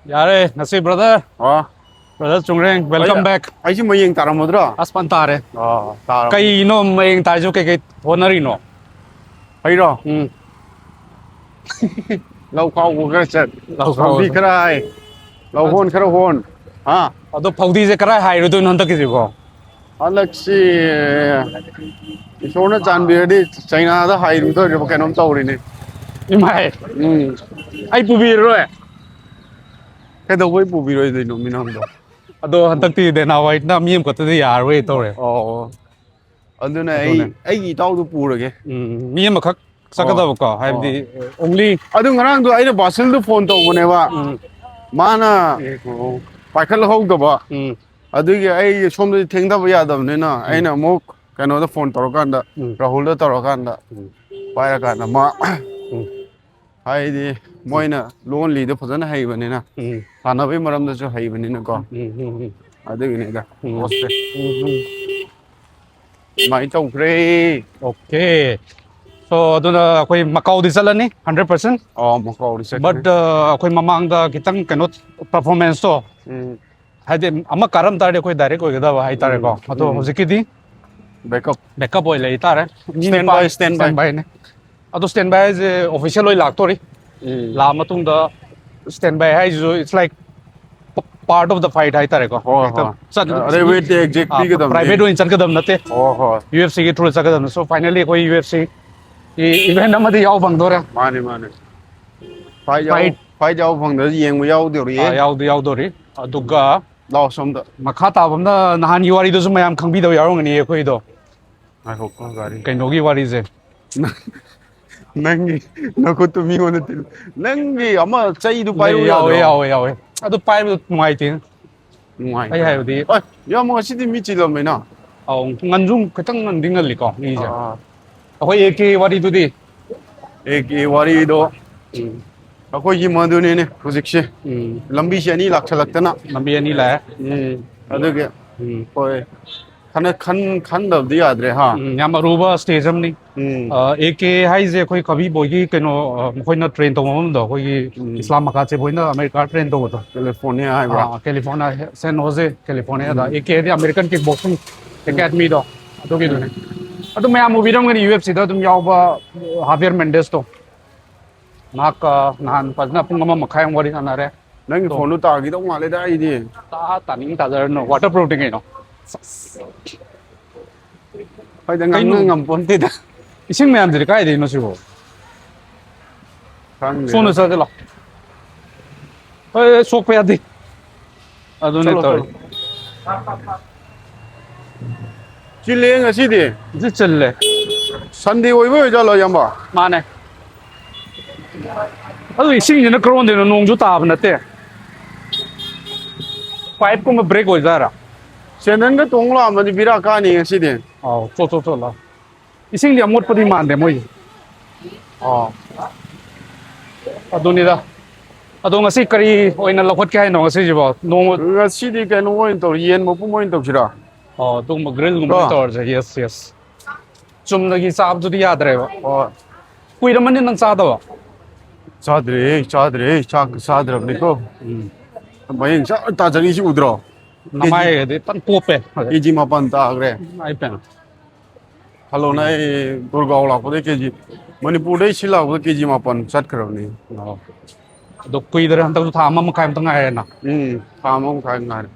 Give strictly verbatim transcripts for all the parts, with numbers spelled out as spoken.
ꯌꯥꯔꯦ, ꯉꯁꯤ brother꯫ ꯑꯣ Brother ꯆꯨꯡꯔꯦꯡ, welcome back꯫ ꯑꯩꯁꯨ ꯃꯌꯦꯡ ꯇꯥꯔꯝꯃꯗ꯭ꯔꯣ? ꯑꯁ, ꯐꯟ ꯇꯥꯔꯦ꯫ ꯑꯣ ꯇꯥꯔꯝ ꯀꯩꯅꯣ ꯃꯌꯦꯡ ꯇꯥꯔꯤꯁꯨ? ꯀꯩꯀꯩ ꯍꯣꯠꯅꯔꯤꯅꯣ? ꯑꯩꯔꯣ? ꯎꯝ꯫ ꯂꯧ ꯈꯥꯎꯕ ꯈꯔ ꯆꯠ, ꯂꯧ ꯈꯥꯎꯕ ꯐꯧꯗꯤ ꯆꯠ꯫ ꯈꯔ ꯍꯥꯏ, ꯂꯧꯍꯣꯟ ꯈꯔ ꯍꯣꯟ꯫ ꯍꯥ? ꯑꯗꯣ ꯐꯧꯗꯤꯁꯦ ꯀꯗꯥꯏ ꯍꯥꯏꯔꯨꯗꯣꯏꯅꯣ ꯍꯟꯗꯛꯀꯤꯁꯤꯕꯣ? ꯍꯟꯗꯛꯁꯤ ꯏꯁꯣꯔꯅ ꯆꯥꯟꯕꯤꯔꯗꯤ ꯆꯩꯅꯥꯗ ꯍꯥꯏꯔꯨꯗꯧꯔꯤꯕ ꯀꯩꯅꯣꯝ ꯇꯧꯔꯤꯅꯦ꯫ ꯏꯃꯥꯏ, ꯎꯝ꯫ ꯑꯩ ꯄꯨꯕꯤꯔꯔꯣꯏ꯫ ꯀꯩꯗꯧꯕꯩ ꯄꯨꯕꯤꯔꯣꯏꯗꯣꯏꯅꯣ ꯃꯤ ꯅꯪꯗꯣ? ꯑꯗꯣ ꯍꯟꯗꯛꯇꯤ ꯗꯦꯅꯥ ꯋꯥꯏꯠꯅ ꯃꯤ ꯑꯃꯈꯛꯇꯗꯤ ꯌꯥꯔꯔꯣꯏ ꯇꯧꯔꯦ꯫ ꯑꯣ ꯑꯣ꯫ ꯑꯗꯨꯅ ꯑꯩ ꯑꯗꯨꯅꯦ꯫ ꯑꯩꯒꯤ ꯏꯇꯥꯎꯗꯨ ꯄꯨꯔꯒꯦ꯫ ꯎꯝ, ꯃꯤ ꯑꯃꯈꯛ ꯆꯠꯀꯗꯕꯀꯣ, ꯍꯥꯏꯕꯗꯤ only꯫ ꯑꯗꯨ ꯉꯔꯥꯡꯗꯣ ꯑꯩꯅ ꯕꯥꯁꯤꯜꯗ ꯐꯣꯟ ꯇꯧꯕꯅꯦꯕ, ꯎꯝ, ꯃꯥꯅ ꯄꯥꯏꯈꯠꯍꯧꯗꯕ꯫ ꯎꯝ, ꯑꯗꯨꯒꯤ ꯑꯩ ꯁꯣꯝꯗꯗꯤ ꯊꯦꯡꯊꯕ ꯌꯥꯗꯕꯅꯤꯅ ꯑꯩꯅ ꯑꯃꯨꯛ ꯀꯩꯅꯣꯗ ꯐꯣꯟ ꯇꯧꯔꯀꯥꯟꯗ, ꯎꯝ꯫ ꯔꯥꯍꯨꯜꯗ ꯇꯧꯔꯀꯥꯟꯗ, ꯎꯝ꯫ ꯄꯥꯏꯔꯀꯥꯟꯗ ꯃꯥ ꯎꯝ꯫ ꯍꯥꯏꯗꯤ ꯃꯣꯏꯅ ꯂꯣꯟ ꯂꯤꯗꯣ ꯐꯖꯅ ꯍꯩꯕꯅꯤꯅ, ꯎꯝ꯫ ꯁꯥꯟꯅꯕꯒꯤ ꯃꯔꯝꯗꯁꯨ ꯍꯩꯕꯅꯤꯅꯀꯣ꯫ ꯎꯝ, ꯎꯝ, ꯎꯝ꯫ ꯑꯗꯨꯒꯤꯅꯤꯗ ꯎꯝ꯫ ꯄꯣꯠꯁꯦ ꯎꯝ, ꯎꯝ꯫ ꯑꯗꯨꯃꯥꯏꯅ ꯇꯧꯈ꯭ꯔꯦ꯫ Okay, so ꯑꯗꯨꯅ ꯑꯩꯈꯣꯏ ꯃꯀꯥꯎꯗꯤ ꯆꯠꯂꯅꯤ hundred percent꯫ ꯑꯣ ꯃꯀꯥꯎꯗꯤ ꯆꯠꯈ꯭ꯔꯦ꯫ But ꯑꯩꯈꯣꯏ ꯃꯃꯥꯡꯗ ꯈꯤꯇꯪ ꯀꯩꯅꯣ, performance ꯇꯣ, ꯎꯝ ꯍꯥꯏꯗꯤ ꯑꯃ ꯀꯥꯔꯝ ꯇꯥꯔꯗꯤ ꯑꯩꯈꯣꯏ direct ꯑꯣꯏꯒꯗꯕ ꯍꯥꯏꯇꯥꯔꯦꯀꯣ꯫ ꯎꯝ, ꯑꯗꯣ ꯎꯝ꯫ ꯍꯧꯖꯤꯛꯀꯤꯗꯤ Backup. Backup ꯑꯣꯏ ꯂꯩ ꯇꯥꯔꯦ꯫ ꯃꯤ Stand ꯅꯤꯄꯥꯟ by, stand by. Stand by ꯅꯦ꯫ ꯑꯗꯣ stand by ꯍꯥꯏꯁꯦ official ꯑꯣꯏ ꯂꯥꯛꯇꯣꯔꯤ꯫ ꯎꯝ꯫ ꯂꯥꯛꯑ ꯃꯇꯨꯡꯗ stand by ꯍꯥꯏꯁꯤꯁꯨ it's like part of the fight ꯍꯥꯏꯇꯥꯔꯦꯀꯣ꯫ ꯍꯣꯏ, ꯍꯦꯛꯇ ꯍꯣꯏ꯫ ꯆꯠ- ꯑꯔꯩꯕ ꯍꯦꯛꯇ exact ꯑꯥ, ꯄꯤꯒꯗꯕꯅꯤ꯫ Private ꯑꯣꯏꯅ ꯆꯠꯀꯗꯕ ꯅꯠꯇꯦ꯫ ꯍꯣꯏ, ꯍꯣꯏ꯫ U F C ꯒꯤ through ꯆꯠꯀꯗꯕꯅꯤ꯫ So finally ꯑꯩꯈꯣꯏ U F C ꯒꯤ event ꯑꯃꯗꯤ ꯌꯥꯎ ꯐꯪꯗꯣꯔꯦ꯫ ꯃꯥꯅꯦ, ꯃꯥꯅꯦ꯫ Fight ꯌꯥꯎ-, Fight꯫ Fight ꯌꯥꯎ ꯐꯪꯗ꯭ꯔꯗꯤ ꯌꯦꯡꯕ ꯌꯥꯎꯗꯧꯔꯤꯌꯦ꯫ ꯑꯥ, ꯌꯥꯎꯗꯤ ꯌꯥꯎꯗꯣꯔꯤ꯫ ꯑꯗꯨꯒ ꯂꯥꯛꯑꯣ ꯁꯣꯝꯗ꯫ ꯃꯈꯥ ꯇꯥꯕ ꯑꯃꯅ ꯅꯍꯥꯟꯒꯤ ꯋꯥꯔꯤꯗꯨꯁꯨ ꯃꯌꯥꯝ ꯈꯪꯕꯤꯗꯕ ꯌꯥꯎꯔꯝꯒꯅꯤꯌꯦ ꯑꯩꯈꯣꯏꯗꯣ꯫ ꯉꯥꯏꯈꯣꯀꯣ, ꯒꯥꯔꯤ꯫ ꯀꯩꯅꯣꯒꯤ ꯋꯥꯔꯤꯁꯦ꯫ ꯅꯪꯒꯤ ꯅꯈꯨꯠꯇꯨ ꯃꯤꯉꯣꯟꯗ ꯊꯤꯜꯂꯨ꯫ ꯅꯪꯒꯤ ꯑꯃ ꯆꯩꯗꯨ ꯄꯥꯏꯔꯨ ꯌꯥꯎꯋꯦ, ꯌꯥꯗ꯭ꯔꯣ? ꯌꯥꯎꯋꯦ, ꯌꯥꯎꯋꯦ꯫ ꯑꯗꯨ ꯄꯥꯏꯕꯗ ꯅꯨꯡꯉꯥꯏꯇꯦ꯫ ꯅꯨꯡꯉꯥꯏꯇꯦ꯫ ꯑꯩ ꯍꯥꯏꯕꯗꯤ ꯑꯦ, ꯌꯥꯝ ꯉꯁꯤꯗꯤ ꯃꯤ ꯆꯤꯜꯂꯝꯃꯦꯅ꯫ ꯑꯧ, ꯉꯟꯁꯨ ꯈꯤꯇꯪ ꯉꯟꯗꯤ ꯉꯜꯂꯤꯀꯣ ꯃꯤꯁꯦ꯫ ꯑꯥ꯫ ꯑꯩꯈꯣꯏ A K ꯋꯥꯔꯤꯗꯨꯗꯤ꯫ A K ꯋꯥꯔꯤꯗꯣ꯫ ꯎꯝ꯫ ꯑꯩꯈꯣꯏꯒꯤ ꯃꯗꯨꯅꯤꯅꯦ ꯍꯧꯖꯤꯛꯁꯦ꯫ ꯎꯝ꯫ ꯂꯝꯕꯤꯁꯦ ꯑꯅꯤ ꯂꯥꯛꯁꯜꯂꯛꯇꯅ꯫ ꯂꯝꯕꯤ ꯑꯅꯤ ꯂꯥꯛꯑꯦ꯫ ꯎꯝ꯫ ꯑꯗꯨꯒꯤ ꯎꯝ꯫ ꯍꯣꯏ꯫ ꯈꯟꯅ ꯈꯟ ꯈꯟꯗꯕꯗꯤ ꯌꯥꯗ꯭ꯔꯦ ꯍꯥ꯫ ꯎꯝ, ꯌꯥꯝ ꯑꯔꯨꯕ ꯁ꯭ꯇꯦꯖ ꯑꯃꯅꯤ꯫ ꯎꯝ꯫ ꯑꯦ ꯀꯦ ꯍꯥꯏꯁꯦ ꯑꯩꯈꯣꯏ ꯀꯕꯤ ꯕꯣꯏꯒꯤ ꯀꯩꯅꯣ, ꯑ, ꯃꯈꯣꯏꯅ ꯇ꯭ꯔꯦꯟ ꯇꯧꯕ ꯃꯐꯝꯗꯣ, ꯑꯩꯈꯣꯏꯒꯤ ꯎꯝ꯫ ꯏꯁꯂꯥꯝ ꯃꯈꯥꯁꯦ ꯃꯣꯏꯅ ꯑꯃꯦꯔꯤꯀꯥ ꯇ꯭ꯔꯦꯟ ꯇꯧꯕꯗꯣ꯫ ꯀꯦꯂꯤꯐꯣꯔꯅꯤꯌꯥ ꯍꯥꯏꯕ꯭ꯔꯥ? ꯑꯥ, ꯀꯦꯂꯤꯐꯣꯔꯅꯤꯌꯥ, ꯁꯦꯟ ꯍꯣꯖꯦ, ꯀꯦꯂꯤꯐꯣꯔꯅꯤꯌꯥꯗ꯫ ꯎꯝ꯫ ꯑꯦ ꯀꯦ ꯍꯥꯏꯗꯤ ꯑꯃꯦꯔꯤꯀꯟ ꯀꯤꯛ ꯕꯣꯛꯁꯤꯡ ꯎꯝ꯫ ꯑꯦꯀꯥꯗꯃꯤꯗꯣ, ꯑꯗꯨꯒꯤꯗꯨꯅꯦ꯫ ꯎꯝ꯫ ꯑꯗꯨ ꯃꯌꯥꯝ ꯎꯕꯤꯔꯝꯒꯅꯤ, ꯌꯨ ꯑꯦꯐ ꯁꯤꯗ ꯑꯗꯨꯝ ꯌꯥꯎꯕ ꯍꯥꯕꯤꯌꯔ ꯃꯦꯟꯗꯦꯁꯇꯣ꯫ ꯃꯍꯥꯛꯀ ꯅꯍꯥꯟ ꯐꯖꯅ ꯄꯨꯡ ꯑꯃ ꯃꯈꯥꯏꯃꯨꯛ ꯋꯥꯔꯤ ꯁꯥꯟꯅꯔꯦ꯫ ꯅꯪꯒꯤ ꯑꯗꯣ ꯐꯣꯟꯗꯨ ꯇꯥꯈꯤꯗꯧ ꯃꯥꯜꯂꯦꯗ ꯑꯩꯗꯤ꯫ ꯇꯥ-, ꯇꯥꯅꯤꯡ ꯇꯥꯖꯔꯅꯨ, ꯋꯥꯇꯔ ꯄ꯭ꯔꯨꯐꯅꯤ ꯀꯩꯅꯣ꯫ ꯍꯣꯏꯗ, ꯀꯩꯅꯣ? ꯉꯥꯡꯅ ꯉꯝꯄꯣꯟꯇꯦꯗ꯫ ꯏꯁꯤꯡ ꯃꯌꯥꯝꯁꯤꯗꯤ ꯀꯥꯏꯗꯩꯅꯣ ꯁꯤꯕꯣ? ꯈꯪꯗꯦꯗ꯫ ꯁꯣꯝꯗ ꯆꯠꯁꯤꯂꯥꯎ꯫ ꯍꯣꯏ, ꯁꯣꯛꯄ ꯌꯥꯗꯦ꯫ ꯑꯗꯨꯅꯦ ꯆꯠꯂꯣ, ꯇꯧꯔꯤ꯫ ꯆꯠꯂꯣ꯫ ꯆꯤꯜꯂꯦ ꯉꯁꯤꯗꯤ꯫ ꯉꯁꯤ ꯆꯤꯜꯂꯦ꯫ ꯁꯟꯗꯦ ꯑꯣꯏꯕ ꯑꯣꯏꯖꯥꯠꯂꯣ, ꯏꯌꯥꯝꯕ? ꯃꯥꯅꯦ꯫ ꯑꯗꯨ ꯏꯁꯤꯡꯁꯤꯅ ꯀꯔꯣꯝꯗꯩꯅꯣ? ꯅꯣꯡꯁꯨ ꯇꯥꯕ ꯅꯠꯇꯦ꯫ ꯄꯥꯏꯞꯀꯨꯝꯕ ꯕ꯭ꯔꯦꯛ ꯑꯣꯏꯖꯥꯠꯔꯥ? ꯁꯦꯟꯗꯟꯒ ꯇꯣꯡ ꯂꯥꯛꯑꯝꯃꯗꯤ ꯕꯤꯔꯥ ꯀꯥꯅꯤ ꯉꯁꯤꯗꯤ꯫ ꯑꯥꯎ, ꯆꯣ, ꯆꯣ, ꯆꯣ, ꯂꯥꯎ꯫ ꯏꯁꯤꯡꯗꯤ ꯑꯃꯣꯠꯄꯗꯤ ꯃꯥꯟꯗꯦ ꯃꯣꯏꯁꯦ꯫ ꯑꯣ꯫ ꯑꯗꯨꯅꯤꯗ꯫ ꯑꯗꯣ ꯉꯁꯤ ꯀꯔꯤ ꯑꯣꯏꯅ ꯂꯧꯈꯠꯀꯦ ꯍꯥꯏꯅꯣ ꯉꯁꯤꯁꯤꯕꯣ? ꯅꯣꯡꯃ ꯉꯁꯤꯗꯤ ꯀꯩꯅꯣ ꯑꯣꯏꯅ ꯇꯧ, ꯌꯦꯟ ꯃꯄꯨꯝ ꯑꯣꯏꯅ ꯇꯧꯁꯤꯔꯥ? ꯑꯣ, ꯑꯗꯨꯒꯨꯝꯕ ꯒ꯭ꯔꯤꯜꯒꯨꯝꯕ ꯀꯣ? ꯑꯣꯏꯅ ꯇꯧꯔꯁꯦ꯫ Yes, yes꯫ ꯆꯨꯝꯅꯒꯤ ꯆꯥꯕꯗꯨꯗꯤ ꯌꯥꯗ꯭ꯔꯦꯕ꯫ ꯍꯣꯏ꯫ ꯀꯨꯏꯔꯝꯃꯅꯤ ꯅꯪ ꯆꯥꯗꯕ? ꯆꯥꯗ꯭ꯔꯦꯍꯦ, ꯆꯥꯗ꯭ꯔꯦꯍꯦ, ꯆꯥꯛ ꯆꯥꯗ꯭ꯔꯕꯅꯤꯀꯣ꯫ ꯎꯝ꯫ ꯃꯌꯦꯡ ꯆꯥ ꯇꯥꯖꯔꯤꯁꯤ ꯎꯗ꯭ꯔꯣ? ꯅꯃꯥꯏꯒꯗꯤ ꯐꯟ ꯄꯣꯞꯄꯦ꯫ ꯀꯦ ꯖꯤ ꯃꯥꯄꯟ ꯇꯥꯈ꯭ꯔꯦ꯫ ꯏꯃꯥꯏ ꯄꯦꯝꯃ꯫ ꯈꯜꯂꯣꯅꯦ, ꯑꯩ ꯒꯨꯔꯒꯥꯎ ꯂꯥꯛꯄꯗꯩ ꯀꯦ ꯖꯤ, ꯃꯅꯤꯄꯨꯔꯗꯩ ꯁꯤ ꯂꯥꯛꯄꯗ ꯀꯦ ꯖꯤ ꯃꯥꯄꯟ ꯆꯠꯈ꯭ꯔꯕꯅꯤ꯫ ꯑꯣ꯫ ꯑꯗꯣ ꯀꯨꯏꯗꯔꯦ, ꯍꯟꯗꯛꯁꯨ ꯊꯥ ꯑꯃ ꯃꯈꯥꯏꯃꯨꯛꯇ ꯉꯥꯏꯔꯦꯅ꯫ ꯎꯝ, ꯊꯥ ꯑꯃ ꯃꯈꯥꯏ ꯉꯥꯏꯔꯦ꯫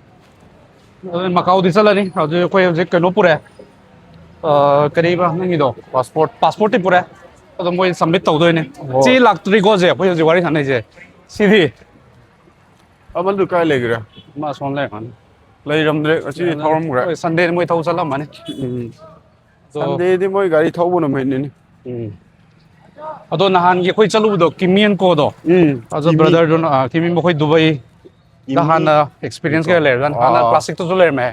ꯑꯗꯨ ꯃꯀꯥꯎꯗꯤ ꯆꯠꯂꯅꯤ꯫ ꯍꯧꯖꯤꯛ ꯑꯩꯈꯣꯏ ꯍꯧꯖꯤꯛ ꯀꯩꯅꯣ ꯄꯨꯔꯦ꯫ ꯑ, ꯀꯔꯤꯕ ꯅꯪꯒꯤꯗꯣ? ꯄꯥꯁꯄꯣꯔꯠ꯫ ꯄꯥꯁꯄꯣꯔꯠꯇꯤ ꯄꯨꯔꯦ꯫ ꯑꯗꯣ ꯃꯣꯏ ꯁꯕꯃꯤꯠ ꯇꯧꯗꯣꯏꯅꯦ꯫ ꯑꯣ꯫ ꯆꯦ ꯂꯥꯛꯇ꯭ꯔꯤꯀꯣ ꯍꯧꯖꯤꯛ ꯑꯩꯈꯣꯏ ꯍꯧꯖꯤꯛ ꯋꯥꯔꯤ ꯁꯥꯟꯅꯩꯁꯦ꯫ ꯁꯤꯗꯤ? ꯑꯃꯗꯨ ꯀꯥꯏ ꯂꯩꯈ꯭ꯔꯦ? ꯃꯥ ꯑꯁꯣꯝ ꯂꯩꯔꯝꯒꯅꯤ꯫ ꯂꯩꯔꯝꯗ꯭ꯔꯦ꯫ ꯉꯁꯤꯗꯤ ꯊꯧꯔꯝꯈ꯭ꯔꯦ꯫ ꯍꯣꯏ, ꯁꯟꯗꯦꯗ ꯃꯣꯏ ꯊꯧ ꯆꯠꯂꯝꯃꯅꯤ꯫ ꯎꯝ꯫ ꯑꯗꯣ ꯁꯟꯗꯦꯗꯤ ꯃꯣꯏ ꯒꯥꯔꯤ ꯊꯧꯕ ꯅꯨꯃꯤꯠꯅꯤꯅꯦ꯫ ꯎꯝ꯫ ꯑꯗꯣ ꯅꯍꯥꯟꯒꯤ ꯑꯩꯈꯣꯏ ꯆꯠꯂꯨꯕꯗꯣ, ꯀꯤꯃꯤ ꯑꯦꯟ ꯀꯣꯗꯣ, ꯎꯝ, ꯑꯗꯣ ꯀꯤꯃꯤ꯫ ꯕ꯭ꯔꯗꯔꯗꯨꯅ, ꯑ, ꯀꯤꯃꯤ ꯃꯈꯣꯏ ꯗꯨꯕꯥꯏꯗ ꯀꯤꯃꯤ꯫ ꯍꯥꯟꯅ ꯑꯦꯛꯁꯄꯤꯔꯤꯌꯦꯟꯁ ꯀꯩꯀꯥ ꯂꯩꯔꯒ ꯍꯥꯟꯅ ꯑꯣ꯫ ꯀ꯭ꯂꯥꯁꯤꯛꯇꯁꯨ ꯂꯩꯔꯝꯃꯦ꯫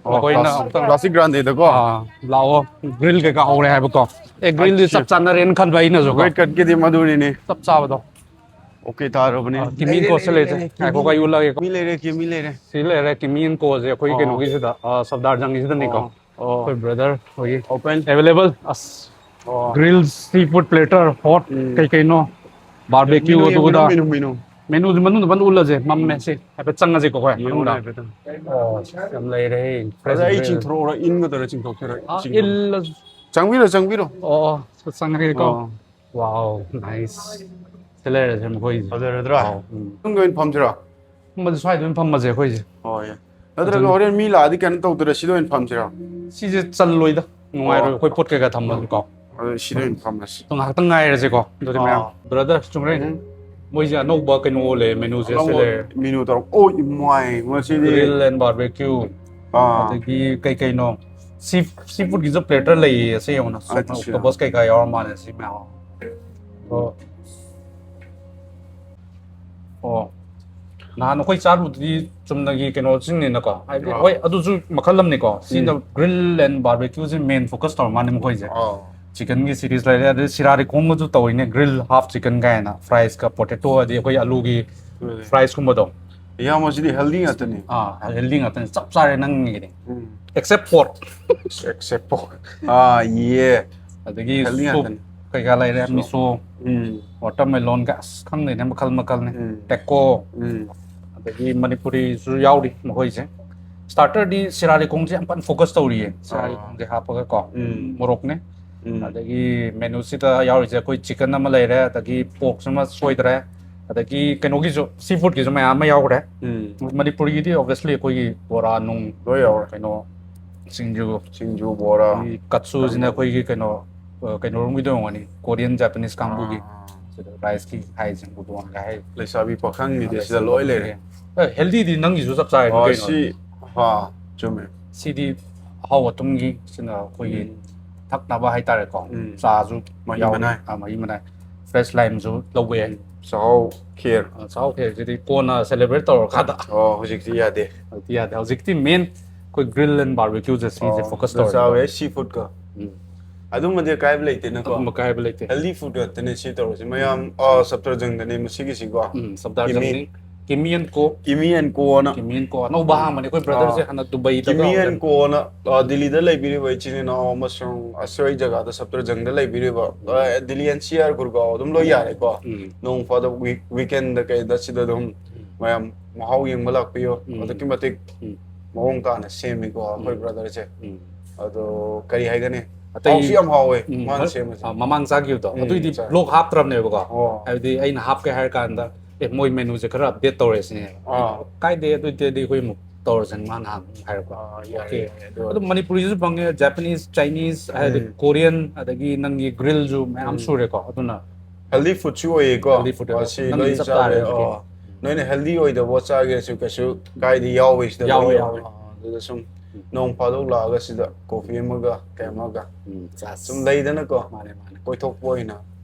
ꯑꯣ, ꯃꯈꯣꯏꯅ ꯀ꯭ꯂꯥꯁ-, ꯑꯃꯨꯛꯇꯪ, ꯀ꯭ꯂꯥꯁꯤꯛ ꯒ꯭ꯔꯥꯟꯗꯦꯗꯀꯣ? ꯑꯥ, ꯂꯥꯛꯑꯣ, ꯒ꯭ꯔꯤꯜ ꯀꯩꯀꯥ ꯍꯧꯔꯦ ꯍꯥꯏꯕꯀꯣ꯫ ꯑꯦ, ꯒ꯭ꯔꯤꯜꯗꯤ ꯑꯠꯆꯥ꯫ ꯆꯞ ꯆꯥꯟꯅꯔꯦꯅ ꯈꯟꯕ ꯑꯩꯅꯁꯨꯀꯣ꯫ ꯋꯦꯠ ꯀꯠꯀꯤꯗꯤ ꯃꯗꯨꯅꯤꯅꯦ꯫ ꯆꯞ ꯆꯥꯕꯗꯣ꯫ ꯑꯣꯀꯦ ꯇꯥꯔꯕꯅꯦ꯫ ꯑꯥ, ꯀꯤꯃꯤ ꯑꯦꯟ ꯀꯣꯁꯦ ꯂꯩꯁꯦ꯫ ꯉꯥꯏꯈꯣ, ꯑꯩ ꯎꯠꯂꯛꯑꯒꯦꯀꯣ꯫ ꯃꯤ ꯂꯩꯔꯦ, ꯀꯤꯃꯤ ꯂꯩꯔꯦ꯫ ꯁꯤ ꯂꯩꯔꯦ, ꯀꯤꯃꯤ ꯑꯦꯟ ꯀꯣꯁꯦ ꯑꯩꯈꯣꯏ ꯑꯣ꯫ ꯀꯩꯅꯣꯒꯤꯁꯤꯗ, ꯑꯥ, ꯁꯐꯗꯥꯔꯖꯪꯒꯤꯁꯤꯗꯅꯤꯀꯣ꯫ ꯑꯣ, ꯑꯣ꯫ ꯑꯩꯈꯣꯏ ꯕ꯭ꯔꯗꯔ ꯑꯩꯈꯣꯏꯒꯤ Open. ꯑꯦꯕꯥꯏꯂꯦꯕꯜ꯫ ꯑꯁ, ꯑꯣ꯫ ꯒ꯭ꯔꯤꯜ, ꯁꯤ ꯐꯨꯗ ꯄ꯭ꯂꯦꯇꯔ, ꯍꯣꯠ, ꯎꯝ꯫ ꯀꯩ ꯀꯩꯅꯣ, ꯕꯥꯔꯕꯦꯀ꯭ꯌꯨ, ꯃꯤꯅꯨ ꯑꯗꯨꯗ꯫ ꯌꯦꯡꯕꯤꯔꯣ, ꯃꯤꯅꯨ, ꯃꯤꯅꯨ꯫ ꯃꯦꯅꯨꯁꯦ ꯃꯅꯨꯡꯗ ꯐꯖꯅ ꯎꯠꯂꯁꯦ, ꯃꯝꯃꯦ꯫ ꯎꯝ꯫ ꯁꯤ ꯍꯥꯏꯐꯦꯠ ꯆꯪꯉꯁꯤꯀꯣ ꯑꯩꯈꯣꯏ ꯌꯦꯡꯉꯨꯅꯦ ꯃꯅꯨꯡꯗ꯫ ꯍꯥꯏꯐꯦꯠꯇꯪ꯫ ꯑꯣ, ꯌꯥꯝ ꯂꯩꯔꯦ꯫ ꯑꯗ ꯑꯩ ꯒ꯭ꯔꯤꯜ꯫ ꯆꯤꯡꯊꯣꯔꯛꯎꯔ, ꯏꯟꯒꯗ꯭ꯔꯥ ꯆꯤꯡꯊꯣꯛꯇꯣꯏꯔꯥ? ꯑꯥ, ꯆꯤꯡꯊꯣꯛ-, ꯏꯜꯂꯁꯨ꯫ ꯆꯪꯕꯤꯔꯣ, ꯆꯪꯕꯤꯔꯣ꯫ ꯑꯣ, ꯑꯣ, ꯆꯪꯉꯒꯦꯀꯣ꯫ ꯑꯣ꯫ ꯋꯥꯎ, ꯅꯥꯏꯁ꯫ ꯁꯤ ꯂꯩꯔꯁꯦ ꯃꯈꯣꯏꯁꯦ꯫ ꯐꯖꯔꯗ꯭ꯔꯥ? ꯋꯥꯎ, ꯎꯝ꯫ ꯅꯪꯒꯤ ꯑꯣꯏꯅ ꯐꯝꯁꯤꯔꯣ? ꯐꯝꯕꯁꯦ ꯁ꯭ꯋꯥꯏꯗ ꯑꯣꯏꯅ ꯐꯝꯃꯁꯦ ꯑꯩꯈꯣꯏꯁꯦ꯫ ꯍꯣꯏ꯫ ꯅꯠꯇ꯭ꯔꯒ ꯑꯗꯨꯅ ꯍꯣꯔꯦꯟ ꯃꯤ ꯂꯥꯛꯑꯗꯤ ꯀꯩꯅꯣ ꯇꯧꯗꯣꯏꯔꯥ? ꯁꯤꯗ ꯑꯣꯏꯅ ꯐꯝꯁꯤꯔꯣ? ꯁꯤꯁꯦ ꯆꯜꯂꯣꯏꯗ, ꯅꯨꯡꯉꯥꯏꯔꯣꯏ꯫ ꯑꯣ꯫ ꯑꯩꯈꯣꯏ ꯄꯣꯠ ꯀꯩꯀꯥ ꯊꯝꯕꯗꯨꯀꯣ꯫ ꯑꯗꯨ ꯁꯤꯗ ꯑꯣꯏꯅ ꯐꯝꯃꯁꯤ꯫ ꯑꯗꯣ ꯉꯥꯏꯍꯥꯛꯇꯪ ꯉꯥꯏꯔꯁꯦꯀꯣ꯫ ꯑꯗꯨꯗꯤ ꯃꯌꯥꯝ꯫ ꯑꯥ꯫ ꯕ꯭ꯔꯗꯔ ꯆꯨꯝꯔꯦ꯫ ꯎꯝ꯫ ꯃꯣꯏꯁꯦ ꯑꯅꯧꯕ ꯀꯩꯅꯣ ꯑꯣꯜꯂꯦ, ꯃꯦꯅꯨꯁꯦ ꯁꯤ ꯑꯅꯧꯕ ꯂꯩꯔꯦ꯫ ꯃꯤꯅꯨ ꯇꯧꯔꯣ꯫ ꯑꯣ, ꯏꯃꯥꯏ, ꯉꯁꯤꯗꯤ Grill and barbecue꯫ ꯑꯥ꯫ ꯑꯗꯒꯤ ꯀꯩ ꯀꯩꯅꯣ, ꯁꯤ, ꯁꯤ ꯐꯨꯗꯀꯤꯁꯨ ꯄ꯭ꯂꯦꯇꯔ ꯂꯩꯌꯦ꯫ ꯁꯤ ꯌꯦꯡꯉꯣ, ꯑꯠꯆꯥ꯫ ꯑꯣꯛꯇꯣꯄꯁ ꯀꯩꯀꯥ ꯌꯥꯎꯔ ꯃꯥꯜꯂꯦ ꯁꯤ ꯃꯌꯥꯝ꯫ ꯑꯣ꯫ ꯑꯣ꯫ ꯅꯍꯥꯟ ꯑꯩꯈꯣꯏ ꯆꯥꯔꯨꯕꯗꯨꯗꯤ ꯆꯨꯝꯅꯒꯤ ꯀꯩꯅꯣꯁꯤꯡꯅꯤꯅꯀꯣ꯫ ꯍꯥꯏꯗꯤ, ꯑꯥ꯫ ꯍꯣꯏ, ꯑꯗꯨꯁꯨ ꯃꯈꯜ ꯑꯃꯅꯤꯀꯣ꯫ ꯁꯤꯅ ꯒ꯭ꯔꯤꯜ ꯑꯦꯟ ꯕꯥꯔꯕꯦꯀ꯭ꯌꯨꯁꯦ ꯃꯦꯟ ꯐꯣꯀꯁ ꯇꯧꯔ ꯃꯥꯜꯂꯦ ꯃꯈꯣꯏꯁꯦ꯫ ꯑꯥ꯫ ꯆꯤꯀꯟꯒꯤ ꯁꯤꯔꯤꯁ ꯂꯩꯔꯦ, ꯑꯗꯩ ꯁꯤꯔꯥꯔꯤꯈꯣꯡꯒꯁꯨ ꯇꯧꯔꯤꯅꯦ, ꯒ꯭ꯔꯤꯜ ꯍꯥꯐ ꯆꯤꯀꯟ ꯀꯥꯏꯅ, ꯐ꯭ꯔꯥꯏꯁꯀ ꯄꯣꯇꯦꯇꯣ, ꯑꯗꯩ ꯑꯩꯈꯣꯏ ꯑꯂꯨꯒꯤ ꯑꯗꯨꯅꯦ꯫ ꯐ꯭ꯔꯥꯏꯁꯀꯨꯝꯕꯗꯣ꯫ ꯏꯌꯥꯝꯕꯁꯤꯗꯤ ꯍꯦꯜꯗꯤ ꯉꯥꯛꯇꯅꯤ꯫ ꯑꯥ, ꯍꯦꯜꯗꯤ ꯉꯥꯛꯇꯅꯤ, ꯆꯞ ꯆꯥꯔꯦ ꯅꯪꯒꯤꯗꯤ꯫ ꯎꯝ꯫ ꯑꯦꯛꯁꯦꯞ ꯄꯣꯔꯛ꯫ ꯑꯦꯛꯁꯦꯞ ꯄꯣꯔꯛ꯫ ꯑꯥ, ꯌꯦ꯫ ꯑꯗꯒꯤ ꯍꯦꯜꯗꯤ ꯁꯨꯞ ꯉꯥꯛꯇꯅꯤ꯫ ꯀꯩꯀꯥ ꯂꯩꯔꯦ, ꯁꯨꯞ꯫ ꯃꯤꯁꯣ, ꯎꯝ꯫ ꯋꯥꯇꯔꯃꯦꯂꯣꯟꯒ, ꯑꯁ, ꯈꯪꯗꯦꯅꯦ, ꯃꯈꯜ ꯃꯈꯜꯅꯤ꯫ ꯎꯝ꯫ ꯇꯦꯀꯣ, ꯎꯝ꯫ ꯑꯗꯒꯤ ꯃꯅꯤꯄꯨꯔꯤꯁꯨ ꯌꯥꯎꯔꯤ ꯃꯈꯣꯏꯁꯦ꯫ ꯁ꯭ꯇꯥꯔꯇꯔꯗꯤ ꯁꯤꯔꯥꯔꯤꯈꯣꯡꯁꯦ ꯌꯥꯝ ꯀꯟꯅ ꯐꯣꯀꯁ ꯇꯧꯔꯤꯌꯦ꯫ ꯑꯥ꯫ ꯁꯤꯔꯥꯔꯤꯈꯣꯡꯁꯦ ꯍꯥꯞꯄꯒꯀꯣ꯫ ꯎꯝ꯫ ꯃꯣꯔꯣꯛꯅꯦ꯫ ꯎꯝ꯫ ꯑꯗꯒꯤ ꯃꯦꯅꯨꯁꯤꯗ ꯌꯥꯎꯔꯤꯁꯦ ꯑꯩꯈꯣꯏ ꯆꯤꯀꯟ ꯑꯃ ꯂꯩꯔꯦ, ꯑꯗꯒꯤ ꯄꯣꯔꯛꯁꯨ ꯑꯃ ꯁꯣꯏꯗ꯭ꯔꯦ, ꯑꯗꯒꯤ ꯀꯩꯅꯣꯒꯤꯁꯨ, ꯁꯤ ꯐꯨꯗꯀꯤꯁꯨ ꯃꯌꯥꯝ ꯑꯃ ꯌꯥꯎꯈ꯭ꯔꯦ꯫ ꯎꯝ꯫ ꯃꯅꯤꯄꯨꯔꯒꯤꯗꯤ obviously ꯑꯩꯈꯣꯏꯒꯤ ꯕꯣꯔꯥ ꯅꯨꯡ, ꯂꯣꯏ ꯌꯥꯎꯔꯦ꯫ ꯀꯩꯅꯣ, ꯁꯤꯡꯖꯨ, ꯁꯤꯡꯖꯨ, ꯕꯣꯔꯥ꯫ ꯑꯗꯒꯤ ꯀꯠꯁꯨꯁꯤꯅ ꯑꯩꯈꯣꯏꯒꯤ ꯀꯩꯅꯣ, ꯑ, ꯀꯩꯅꯣꯔꯣꯝꯒꯤꯗꯣ ꯌꯦꯡꯉꯅꯤ, ꯀꯣꯔꯤꯌꯟ ꯖꯄꯅꯤꯁ ꯀꯥꯡꯕꯨꯒꯤ꯫ ꯑꯥ꯫ ꯁꯤꯗ ꯔꯥꯏꯁꯀꯤ ꯍꯥꯏꯁꯦ, ꯎꯗꯣꯟꯒ ꯍꯥꯏ꯫ ꯂꯩꯁꯥꯕꯤ ꯄꯥꯈꯪꯒꯤꯗꯤ ꯑꯗ ꯁꯤꯗ ꯂꯣꯏ ꯂꯩꯔꯦ꯫ ꯑꯦ, ꯍꯦꯜꯗꯤꯗꯤ ꯅꯪꯒꯤꯁꯨ ꯆꯞ ꯆꯥꯔꯦ ꯑꯣ, ꯀꯩꯅꯣ꯫ ꯁꯤ, ꯍꯥ, ꯆꯨꯝꯃꯦ꯫ ꯁꯤꯗꯤ ꯑꯍꯥꯎ ꯑꯊꯨꯝꯒꯤ, ꯁꯤꯅ ꯑꯩꯈꯣꯏꯒꯤ ꯎꯝ꯫ ꯊꯛꯅꯕ ꯍꯥꯏꯇꯥꯔꯦꯀꯣ꯫ ꯎꯝ꯫ ꯆꯥꯁꯨ ꯃꯍꯤ ꯌꯥꯎꯔꯤ꯫ ꯃꯅꯥꯏ꯫ ꯑꯥ, ꯃꯍꯤ ꯃꯅꯥꯏ꯫ ꯐ꯭ꯔꯦꯁ ꯂꯥꯏꯝꯁꯨ ꯂꯧꯕ ꯌꯥꯏ꯫ ꯆꯥꯛꯍꯥꯎ ꯈꯦꯔ꯫ ꯑ, ꯆꯥꯛꯍꯥꯎ ꯈꯦꯔꯁꯤꯗꯤ ꯀꯣꯟꯅ ꯁꯦꯂꯦꯕ꯭ꯔꯦꯠ ꯇꯧꯔꯀꯥꯟꯗ꯫ ꯑꯣ, ꯍꯧꯖꯤꯛꯇꯤ ꯌꯥꯗꯦ꯫ ꯍꯧꯖꯤꯛꯇꯤ ꯌꯥꯗꯦ꯫ ꯍꯧꯖꯤꯛꯇꯤ ꯃꯦꯟ ꯑꯩꯈꯣꯏ ꯒ꯭ꯔꯤꯜ ꯑꯦꯟ ꯕꯥꯔꯕꯦꯀ꯭ꯌꯨꯁꯦ ꯁꯤꯁꯦ ꯑꯣ, ꯐꯣꯀꯁ ꯑꯗꯨ ꯆꯥꯕ ꯇꯧꯔꯦ꯫ ꯌꯥꯏ, ꯁꯤ ꯐꯨꯗꯀ꯫ ꯎꯝ꯫ ꯑꯗꯨꯝꯕꯗꯤ ꯑꯀꯥꯏꯕ ꯂꯩꯇꯦꯅꯀꯣ꯫ ꯑꯗꯨꯝꯕ ꯀꯥꯏꯕ ꯂꯩꯇꯦ꯫ Healthy food ꯉꯥꯛꯇꯅꯦ ꯁꯤ ꯇꯧꯔꯤꯁꯦ ꯃꯌꯥꯝ꯫ ꯑ, ꯁꯞꯇꯔꯖꯪꯗꯅꯦ ꯃꯁꯤꯒꯤꯁꯤꯀꯣ꯫ ꯎꯝ, ꯁꯞꯇꯥꯔ ꯀꯤꯃꯤ꯫ ꯖꯪꯅꯤ꯫ ꯀꯤꯃꯤ ꯑꯦꯟ ꯀꯣ꯫ ꯀꯤꯃꯤ ꯑꯦꯟ ꯀꯣꯅ꯫ ꯀꯤꯃꯤ ꯑꯦꯟ ꯀꯣ ꯑꯅꯧꯕ ꯍꯥꯡꯕꯅꯦ ꯑꯩꯈꯣꯏ ꯕ꯭ꯔꯗꯔꯁꯦ꯫ ꯑꯥ꯫ ꯍꯥꯟꯅ ꯗꯨꯕꯩꯗꯒ ꯀꯤꯃꯤ ꯑꯦꯟ ꯍꯧꯔꯝꯃꯦ꯫ ꯀꯣꯅ, ꯑ, ꯗꯤꯜꯂꯤꯗ ꯂꯩꯕꯤꯔꯤꯕ ꯏꯆꯤꯟ ꯏꯅꯥꯎ ꯑꯃꯁꯨꯡ ꯑꯁꯣꯏ ꯖꯒꯥꯗ ꯁꯞꯇꯔꯖꯪꯗ ꯂꯩꯕꯤꯔꯤꯕ, ꯑ, Delhi N C R Gurgaon ꯑꯗꯨꯝ ꯂꯣꯏ ꯌꯥꯔꯦꯀꯣ꯫ ꯎꯝ꯫ ꯅꯣꯡ ꯐꯥꯗꯣꯛ ꯋꯤꯛ ꯋꯤꯀꯦꯟꯗ ꯀꯩꯗ ꯁꯤꯗ ꯑꯗꯨꯝ ꯃꯌꯥꯝ ꯃꯍꯥꯎ ꯌꯦꯡꯕ ꯂꯥꯛꯄꯤꯌꯣ꯫ ꯎꯝ꯫ ꯑꯗꯨꯛꯀꯤ ꯃꯇꯤꯛ ꯎꯝ꯫ ꯃꯑꯣꯡ ꯇꯥꯅ ꯁꯦꯝꯃꯤꯀꯣ ꯑꯩꯈꯣꯏ ꯎꯝ꯫ ꯕ꯭ꯔꯗꯔꯁꯦ꯫ ꯎꯝ꯫ ꯑꯗꯣ ꯀꯔꯤ ꯍꯥꯏꯒꯅꯤ? ꯑꯇꯩ ꯍꯥꯎꯁꯨ ꯌꯥꯝ ꯍꯥꯎꯋꯦ ꯎꯝ, ꯃꯥꯅ ꯍꯣꯏ, ꯁꯦꯝꯕꯁꯦ꯫ ꯑ, ꯃꯃꯥꯡ ꯆꯥꯈꯤꯕꯗꯣ ꯎꯝ, ꯑꯗꯨꯏꯗꯤ ꯆꯥꯏ꯫ ꯕ꯭ꯂꯣꯛ ꯍꯥꯞꯇ꯭ꯔꯕꯅꯦꯕꯀꯣ꯫ ꯑꯣ꯫ ꯍꯥꯏꯕꯗꯤ ꯑꯩꯅ ꯍꯥꯞꯀꯦ ꯍꯥꯏꯔ ꯀꯥꯟꯗ ꯑꯦ ꯃꯣꯏ ꯃꯦꯅꯨꯁꯦ ꯈꯔ ꯑꯞꯗꯦꯠ ꯇꯧꯔꯁꯤꯅꯦ꯫ ꯑꯥ꯫ ꯀꯥꯏꯗꯦ ꯑꯗꯨꯏꯗꯤ ꯑꯩꯈꯣꯏ ꯑꯃꯨꯛ ꯇꯧꯔꯁꯤꯅꯦ ꯃꯥꯅ ꯍꯥꯟꯅ ꯍꯥꯏꯔꯛꯄ꯫ ꯑꯥ, ꯌꯥꯏ, ꯑꯣꯀꯦ꯫ ꯌꯥꯏ, ꯑꯗꯨ ꯑꯗꯨꯝ ꯃꯅꯤꯄꯨꯔꯤꯁꯨ ꯐꯪꯉꯦ, ꯖꯄꯥꯅꯤꯁ, ꯆꯥꯏꯅꯤꯁ, ꯍꯥꯏꯗꯤ ꯎꯝ꯫ ꯀꯣꯔꯤꯌꯟ, ꯑꯗꯒꯤ ꯅꯪꯒꯤ ꯒ꯭ꯔꯤꯜꯁꯨ ꯃꯌꯥꯝ ꯎꯝ꯫ ꯁꯨꯔꯦꯀꯣ꯫ ꯑꯗꯨꯅ ꯍꯦꯜꯗꯤ ꯐꯨꯗꯁꯨ ꯑꯣꯏꯌꯦꯀꯣ꯫ ꯍꯦꯜꯗꯤ ꯐꯨꯗ ꯑꯣꯏꯔꯦ꯫ ꯁꯤ ꯅꯪꯒꯤꯗꯤ ꯂꯣꯏ ꯆꯞ ꯆꯥꯕ ꯇꯥꯔꯦ ꯌꯥꯏ꯫ ꯑꯗꯨꯗꯤ꯫ ꯑꯣ꯫ ꯅꯣꯏꯅ ꯍꯦꯜꯗꯤ ꯑꯣꯏꯗꯕ ꯆꯥꯒꯦꯁꯨ ꯀꯩꯁꯨ ꯀꯥꯏꯗꯦ, ꯌꯥꯎꯋꯦ ꯁꯤꯗ ꯌꯥꯎꯋꯦ, ꯂꯣꯏ ꯌꯥꯎꯋꯦ꯫ ꯑꯥ, ꯑꯗꯨꯗ ꯁꯨꯝ ꯅꯣꯡ ꯐꯥꯗꯣꯛ ꯂꯥꯛꯑꯒ ꯁꯤꯗ ꯀꯣꯐꯤ ꯑꯃꯒ ꯀꯩ ꯑꯃꯒ ꯎꯝ, ꯆꯥꯁ꯫ ꯁꯨꯝ ꯂꯩꯗꯅꯀꯣ꯫ ꯃꯥꯅꯦ, ꯃꯥꯅꯦ꯫ ꯀꯣꯏꯊꯣꯛꯄ ꯑꯣꯏꯅ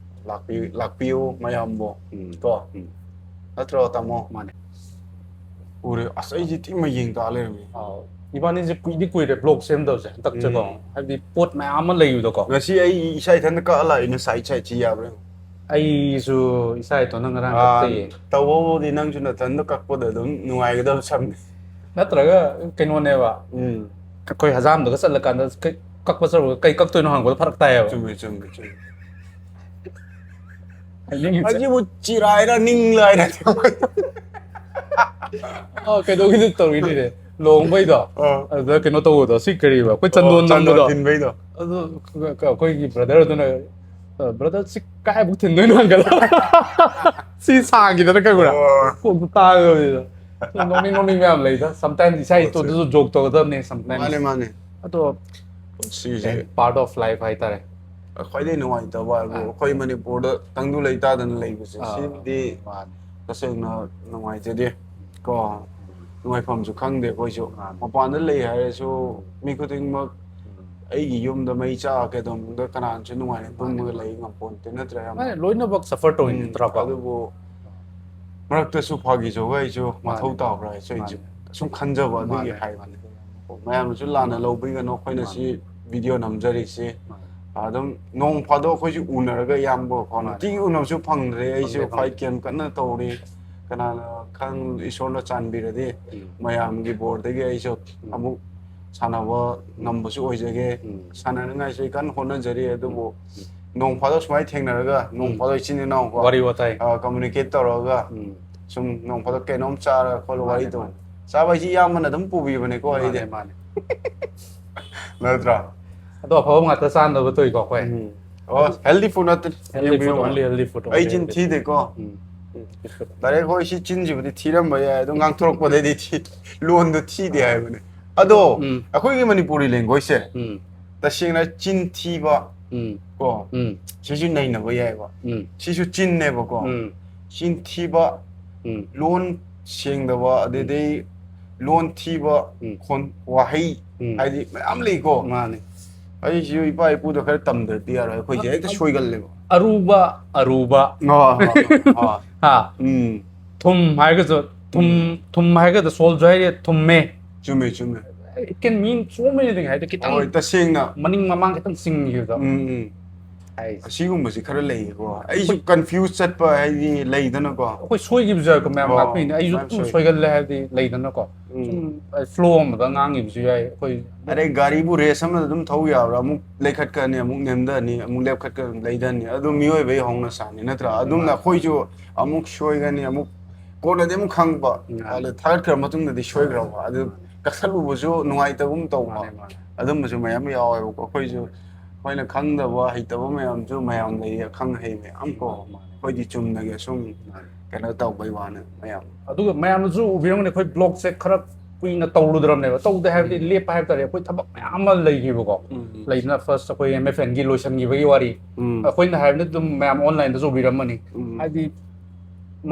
ꯂꯥꯛꯄꯤ-, ꯂꯥꯛꯄꯤꯌꯨ ꯃꯌꯥꯝꯕꯨ ꯎꯝ, ꯀꯣ꯫ ꯎꯝ, ꯅꯠꯇ꯭ꯔꯣ ꯇꯥꯃꯣ? ꯃꯥꯅꯦ꯫ ꯎꯔꯦ꯫ ꯑꯁ, ꯑꯩꯁꯦ ꯊꯤ ꯃꯌꯦꯡ ꯇꯥ ꯂꯩꯔꯝꯃꯦ꯫ ꯑꯥꯎ꯫ ꯏꯕꯥꯅꯤꯁꯦ ꯀꯨꯏꯗꯤ ꯀꯨꯏꯔꯦ ꯕ꯭ꯂꯣꯛ ꯁꯦꯝꯗꯕꯁꯦ ꯍꯟꯗꯛꯁꯦꯀꯣ꯫ ꯎꯝ꯫ ꯍꯥꯏꯕꯗꯤ ꯄꯣꯠ ꯃꯌꯥꯝ ꯑꯃ ꯂꯩꯕꯗꯣꯀꯣ꯫ ꯉꯁꯤ ꯑꯩ ꯏꯁꯥ ꯏꯊꯟꯇ ꯀꯛꯑ ꯂꯥꯛꯏꯅꯦ ꯁꯥꯏꯠ ꯁꯥꯏꯠꯁꯤ ꯌꯥꯕ꯭ꯔꯥ ꯌꯦꯡꯉꯣ꯫ ꯑꯩꯁꯨ ꯏꯁꯥ ꯏꯇꯣꯟꯅ ꯉꯔꯥꯡ ꯑꯥ, ꯀꯛꯆꯩꯌꯦ꯫ ꯇꯧꯕꯕꯨꯗꯤ ꯅꯪꯁꯨ ꯅꯊꯟꯗ ꯀꯛꯄꯗ ꯑꯗꯨꯝ ꯅꯨꯡꯉꯥꯏꯒꯗꯕ ꯁꯝꯅꯤ꯫ ꯅꯠꯇ꯭ꯔꯒ ꯀꯩꯅꯣꯅꯦꯕ, ꯎꯝ꯫ ꯑꯩꯈꯣꯏ ꯍꯖꯥꯝꯗꯒ ꯆꯠꯂꯀꯥꯟꯗ ꯀꯩ-, ꯀꯛꯄ ꯆꯠꯂꯨꯔꯒ ꯀꯩ ꯀꯛꯇꯣꯏꯅꯣ ꯍꯪꯕꯗ ꯐꯔꯛ ꯇꯥꯏꯌꯦꯕ꯫ ꯆꯨꯝꯃꯦ, ꯆꯨꯝꯃꯦ, ꯆꯨꯝꯃꯦ꯫ ꯍꯥꯏꯅꯤꯡꯉꯤꯁꯦ꯫ ꯑꯁꯤꯕꯨ ꯆꯤꯔꯥꯏꯔ ꯅꯤꯡꯂꯥꯏꯔ? ꯑ, ꯀꯩꯗꯧꯒꯤꯗꯤ ꯇꯧꯔꯤꯅꯤꯅꯦ, ꯂꯨꯍꯣꯡꯕꯩꯗꯣ꯫ ꯑꯥ꯫ ꯑꯗꯨꯗ ꯀꯩꯅꯣ ꯇꯧꯕꯗꯣ, ꯁꯤ ꯀꯔꯤꯕ, ꯑꯩꯈꯣꯏ ꯑꯣ, ꯆꯟꯗꯣꯟ ꯆꯟꯗꯣꯟ ꯅꯝꯕꯗꯣ꯫ ꯊꯤꯟꯕꯩꯗꯣ꯫ ꯑꯗꯨ ꯑꯩꯈꯣꯏꯒꯤ ꯕ꯭ꯔꯗꯔꯗꯨꯅ, "ꯑ, ꯕ꯭ꯔꯗꯔ, ꯁꯤ ꯀꯥꯏꯕꯨꯛ ꯊꯤꯟꯗꯣꯏꯅꯣ?" ꯍꯪꯒꯠꯂ꯫ ꯁꯤ ꯁꯥꯡꯈꯤꯗꯅ ꯈꯪꯕ꯭ꯔꯥ? ꯑꯣ꯫ ꯀꯣꯛꯇ ꯇꯥꯒꯗꯕꯅꯤꯗ꯫ ꯁꯨꯝ ꯅꯣꯛꯅꯤꯡ ꯅꯣꯛꯅꯤꯡꯕ ꯌꯥꯝ ꯂꯩꯗ꯫ Sometimes ꯏꯁꯥ ꯑꯣ, ꯏꯇꯣꯝꯇꯁꯨ ꯖꯣꯛ ꯇꯧꯒꯗꯕꯅꯦ sometimes꯫ ꯃꯥꯅꯦ, ꯃꯥꯅꯦ꯫ ꯑꯗꯣ ꯁꯤꯁꯦ꯫ Part of life ꯍꯥꯏꯇꯥꯔꯦ꯫ ꯈ꯭ꯋꯥꯏꯗꯩ ꯅꯨꯡꯉꯥꯏꯇꯕ ꯍꯥꯏꯕꯨ ꯑꯥ꯫ ꯑꯩꯈꯣꯏ ꯃꯅꯤꯄꯨꯔꯗ ꯇꯪꯗꯨ ꯂꯩꯇꯥꯗꯅ ꯂꯩꯕꯁꯦ, ꯑꯥ, ꯁꯤꯗꯤ ꯃꯥꯅꯦ꯫ ꯇꯁꯦꯡꯅ ꯅꯨꯡꯉꯥꯏꯖꯗꯦ ꯀꯣ꯫ ꯅꯨꯡꯉꯥꯏꯐꯝꯁꯨ ꯈꯪꯗꯦ ꯑꯩꯈꯣꯏꯁꯨ꯫ ꯃꯥꯅꯦ꯫ ꯃꯄꯥꯟꯗ ꯂꯩ ꯍꯥꯏꯔꯁꯨ ꯃꯤ ꯈꯨꯗꯤꯡꯃꯛ ꯑꯩꯒꯤ ꯌꯨꯝꯗ ꯃꯩ ꯆꯥꯛꯑ ꯀꯩꯗꯧꯅꯨꯡꯗ ꯀꯅꯥꯅꯁꯨ ꯅꯨꯡꯉꯥꯏꯅ ꯇꯨꯝꯃꯒ ꯂꯩ ꯉꯝꯄꯣꯟꯇꯦ, ꯅꯠꯇ꯭ꯔꯥ ꯌꯥꯝ? ꯃꯥꯅꯦ, ꯂꯣꯏꯅꯃꯛ suffer ꯇꯧꯔꯤꯅꯤ, ꯎꯝ, ꯅꯠꯇ꯭ꯔꯥꯀꯣ? ꯑꯗꯨꯕꯨ ꯃꯔꯛꯇꯁꯨ ꯐꯥꯒꯤ ꯖꯣꯒꯥꯏꯁꯨ ꯃꯊꯧ ꯃꯥꯅꯦ꯫ ꯇꯥꯕ꯭ꯔꯥ ꯍꯥꯏꯁꯨ ꯑꯩꯁꯨ ꯃꯥꯅꯦ꯫ ꯁꯨꯝ ꯈꯟꯖꯕ ꯑꯗꯨꯒꯤ ꯃꯥꯅꯦ, ꯍꯥꯏꯕ꯫ ꯃꯥꯅꯦ꯫ ꯃꯌꯥꯝꯅꯁꯨ ꯂꯥꯟꯅ ꯂꯧꯕꯤꯒꯅꯨ, ꯑꯩꯈꯣꯏꯅ ꯃꯥꯅꯦ꯫ ꯁꯤ ꯚꯤꯗꯤꯑꯣ ꯅꯝꯖꯔꯤꯁꯦ ꯃꯥꯅꯦ꯫ ꯑꯗꯨꯝ ꯅꯣꯡ ꯐꯥꯗꯣꯛ ꯑꯩꯈꯣꯏꯁꯨ ꯎꯅꯔꯒ ꯏꯌꯥꯝꯕ ꯀꯣ, ꯃꯥꯅꯦ. ꯅꯨꯡꯇꯤꯒꯤ ꯎꯅꯕꯁꯨ ꯐꯪꯗ꯭ꯔꯦ꯫ ꯑꯩꯁꯨ ꯐꯪꯗꯦ, ꯐꯪꯗꯦ꯫ ꯐꯥꯏꯠ ꯀꯦꯝ ꯀꯟꯅ ꯇꯧꯔꯤ꯫ ꯀꯅꯥꯅ ꯈꯪ, ꯏꯁꯣꯔꯅ ꯆꯥꯟꯕꯤꯔꯗꯤ ꯎꯝ. ꯃꯌꯥꯝꯒꯤ ꯕꯣꯔꯗꯒꯤ ꯑꯩꯁꯨ ꯎꯝ. ꯑꯃꯨꯛ ꯁꯥꯟꯅꯕ ꯉꯝꯕꯁꯨ ꯑꯣꯏꯖꯒꯦ꯫ ꯎꯝ. ꯁꯥꯟꯅꯅꯤꯡꯉꯥꯏꯁꯨ ꯑꯩ ꯀꯟꯅ ꯍꯣꯠꯅꯖꯔꯤ꯫ ꯑꯗꯨꯕꯨ ꯅꯣꯡ ꯐꯥꯗꯣꯛ ꯁꯨꯃꯥꯏꯅ ꯊꯦꯡꯅꯔꯒ ꯅꯣꯡ ꯎꯝ. ꯐꯥꯗꯣꯛ ꯏꯆꯤꯟ ꯏꯅꯥꯎꯀꯣ ꯋꯥꯔꯤ ꯋꯥꯇꯥꯏ. ꯀꯝꯃꯨꯅꯤꯀꯦꯠ ꯇꯧꯔꯒ ꯎꯝ. ꯁꯨꯝ ꯅꯣꯡ ꯐꯥꯗꯣꯛ ꯀꯩꯅꯣꯝ ꯆꯥꯔꯒ ꯈꯣꯠꯂꯒ ꯃꯥꯅꯦ, ꯋꯥꯔꯤ ꯇꯧ꯫ ꯃꯥꯅꯦ. ꯆꯥꯕ ꯍꯥꯏꯁꯤ ꯏꯌꯥꯝꯕꯅ ꯑꯗꯨꯝ ꯄꯨꯕꯤꯕꯅꯦꯀꯣ ꯑꯩꯗꯤ꯫ ꯃꯥꯅꯦ, ꯃꯥꯅꯦ. ꯅꯠꯇ꯭ꯔꯥ? ꯑꯗꯣ ꯑꯐꯕ ꯉꯥꯛꯇ ꯆꯥꯅꯕ ꯇꯧꯏꯀꯣ ꯑꯩꯈꯣꯏ. ꯎꯝ. ꯑꯣ, ꯍꯦꯜꯗꯤ ꯐꯨꯗ ꯅꯠꯇꯦ꯫ Healthy food, ꯌꯦꯡꯕꯤꯌꯨ. only healthy food, ꯑꯩ only ꯆꯤꯟ healthy. ꯊꯤꯗꯦꯀꯣ꯫ ꯎꯝ. Good food. ꯗꯥꯏꯔꯦꯛ ꯍꯣꯏ ꯁꯤ ꯆꯤꯟꯁꯤꯕꯨꯗꯤ ꯊꯤꯔꯝꯕ ꯌꯥꯏ, ꯑꯗꯣ ꯉꯥꯡꯊꯣꯔꯛꯄꯗꯩꯗꯤ ꯊꯤ, ꯂꯣꯟꯗꯣ ꯊꯤꯗꯦ ꯍꯥꯏꯕꯅꯦ꯫ ꯑꯗꯣ ꯎꯝ. ꯑꯩꯈꯣꯏꯒꯤ ꯃꯅꯤꯄꯨꯔꯤ ꯂꯦꯡꯒ꯭ꯋꯦꯖꯁꯦ ꯎꯝ. ꯇꯁꯦꯡꯅ ꯆꯤꯟ ꯊꯤꯕ ꯎꯝ. ꯀꯣ, ꯎꯝ. ꯁꯤꯁꯨ ꯅꯩꯅꯕ ꯌꯥꯏꯕ꯫ ꯎꯝ. ꯁꯤꯁꯨ ꯆꯤꯟꯅꯦꯕꯀꯣ꯫ ꯎꯝ. ꯆꯤꯟ ꯊꯤꯕ, ꯎꯝ. ꯂꯣꯟ ꯁꯦꯡꯗꯕ, ꯑꯗꯩꯗꯤ ꯂꯣꯟ ꯊꯤꯕ ꯎꯝ. ꯈꯣꯟ-, ꯋꯥꯍꯩ ꯎꯝ. ꯍꯥꯏꯗꯤ ꯃꯌꯥꯝ ꯂꯩꯀꯣ꯫ ꯃꯥꯅꯦ. ꯑꯩꯁꯨ ꯏꯄꯥ ꯏꯄꯨꯗ ꯈꯔ ꯇꯝꯗ꯭ꯔꯗꯤ ꯌꯥꯔꯣꯏ꯫ ꯑꯩꯈꯣꯏꯁꯦ ꯍꯦꯛꯇ ꯁꯣꯏꯒꯜꯂꯦꯕ꯫ ꯑꯔꯨꯕ, ꯑꯔꯨꯕ. ꯑꯣ, ꯑꯣ, ꯑꯣ. ꯍꯥ. ꯎꯝ. ꯊꯨꯝ ꯍꯥꯏꯔꯒꯁꯨ, ꯊꯨꯝ, ꯊꯨꯝ ꯍꯥꯏꯔꯒꯗ ꯁꯣꯜꯁꯨ ꯍꯥꯏꯔꯦ, ꯊꯨꯝꯃꯦ. ꯆꯨꯝꯃꯦ, ꯆꯨꯝꯃꯦ. It can mean so many things. ꯍꯥꯏꯗꯤ ꯈꯤꯇꯪ ꯍꯣꯏ, ꯇꯁꯦꯡꯅ. ꯃꯅꯤꯡ ꯃꯃꯥꯡ ꯈꯤꯇꯪ ꯆꯤꯡꯈꯤꯕꯗꯣ. ꯎꯝ, ꯎꯝ. ꯍꯥꯏ. ꯑꯁꯤꯒꯨꯝꯕꯁꯤ ꯈꯔ ꯂꯩꯌꯦꯀꯣ꯫ ꯑꯩꯁꯨ ꯀꯟꯐ꯭ꯌꯨꯁ ꯆꯠꯄ ꯍꯥꯏꯗꯤ ꯂꯩꯗꯅꯀꯣ꯫ ꯑꯩꯈꯣꯏ ꯁꯣꯏꯈꯤꯕꯁꯨ ꯌꯥꯎꯏꯀꯣ ꯃꯌꯥꯝ ꯑꯣ, ꯉꯥꯛꯄꯤꯅꯦ꯫ ꯑꯩꯁꯨ ꯃꯌꯥꯝ ꯑꯗꯨꯝ ꯁꯣꯏ꯫ ꯁꯣꯏꯒꯜꯂꯦ ꯍꯥꯏꯕꯗꯤ ꯂꯩꯗꯅꯀꯣ꯫ ꯎꯝ. ꯁꯨꯝ ꯐ꯭ꯂꯣ ꯑꯃꯗ ꯉꯥꯡꯈꯤꯕꯁꯨ ꯌꯥꯏ ꯑꯩꯈꯣꯏ. ꯑꯗꯩ ꯒꯥꯔꯤꯕꯨ ꯔꯦꯁ ꯑꯃꯗ ꯑꯗꯨꯝ ꯊꯧ ꯌꯥꯕ꯭ꯔꯥ? ꯑꯃꯨꯛ ꯂꯩꯈꯠꯀꯅꯤ, ꯑꯃꯨꯛ ꯅꯦꯝꯊꯅꯤ, ꯑꯃꯨꯛ ꯂꯦꯞꯈꯠꯀꯅꯤ, ꯂꯩꯊꯅꯤ꯫ ꯑꯗꯨ ꯃꯤꯑꯣꯏꯕꯒꯤ ꯍꯧꯅ ꯁꯥꯅꯤ ꯅꯠꯇ꯭ꯔꯥ? ꯑꯗꯨꯝꯅ ꯑꯩꯈꯣꯏꯁꯨ ꯑꯃꯨꯛ ꯁꯣꯏꯒꯅꯤ, ꯑꯃꯨꯛ ꯀꯣꯟꯅꯗꯤ ꯑꯃꯨꯛ ꯈꯪꯕ꯫ ꯎꯝ. ꯑꯗ ꯊꯥꯒꯠꯈ꯭ꯔ ꯃꯇꯨꯡꯗꯗꯤ ꯁꯣꯏꯈ꯭ꯔꯕ꯫ ꯑꯗꯨ ꯀꯛꯊꯠꯂꯨꯕꯁꯨ ꯅꯨꯡꯉꯥꯏꯇꯕꯒꯨꯝ ꯇꯧꯕ꯫ ꯃꯥꯅꯦ, ꯃꯥꯅꯦ. ꯑꯗꯨꯝꯕꯁꯨ ꯃꯌꯥꯝ ꯌꯥꯎꯋꯦꯕꯀꯣ꯫ ꯑꯩꯈꯣꯏꯁꯨ ꯑꯩꯈꯣꯏꯅ ꯈꯪꯗꯕ, ꯍꯩꯇꯕ ꯃꯌꯥꯝꯁꯨ ꯃꯌꯥꯝ ꯂꯩꯌꯦ, ꯑꯈꯪ ꯑꯍꯩ ꯃꯌꯥꯝ ꯀꯣ꯫ ꯃꯥꯅꯦ. ꯑꯩꯈꯣꯏꯗꯤ ꯆꯨꯝꯅꯒꯤ ꯑꯁꯨꯝ ꯀꯩꯅꯣ ꯇꯧꯕꯩ ꯋꯥꯅꯤ ꯃꯌꯥꯝ꯫ ꯑꯗꯨꯒ ꯃꯌꯥꯝꯅꯁꯨ ꯎꯕꯤꯔꯝꯒꯅꯤ, ꯑꯩꯈꯣꯏ ꯕ꯭ꯂꯣꯒꯁꯦ ꯈꯔ ꯀꯨꯏꯅ ꯇꯧꯔꯨꯗ꯭ꯔꯕꯅꯦꯕ꯫ ꯇꯧꯗꯦ ꯍꯥꯏꯕꯗꯤ ꯎꯝ. ꯂꯦꯞꯄ ꯍꯥꯏꯕ ꯇꯥꯔꯦ, ꯑꯩꯈꯣꯏ ꯊꯕꯛ ꯃꯌꯥꯝ ꯑꯃ ꯂꯩꯈꯤꯕꯀꯣ꯫ ꯎꯝ. ꯂꯩꯗꯅ, ꯐꯥꯔꯁ ꯑꯩꯈꯣꯏ ꯑꯦꯝ ꯑꯦꯐ ꯑꯦꯟꯒꯤ ꯂꯣꯏꯁꯤꯟꯈꯤꯕꯒꯤ ꯋꯥꯔꯤ꯫ ꯎꯝ. ꯑꯩꯈꯣꯏꯅ ꯍꯥꯏꯕꯅ ꯑꯗꯨꯝ ꯃꯌꯥꯝ ꯑꯣꯟꯂꯥꯏꯟꯗꯁꯨ ꯎꯕꯤꯔꯝꯃꯅꯤ꯫ ꯎꯝ. ꯍꯥꯏꯗꯤ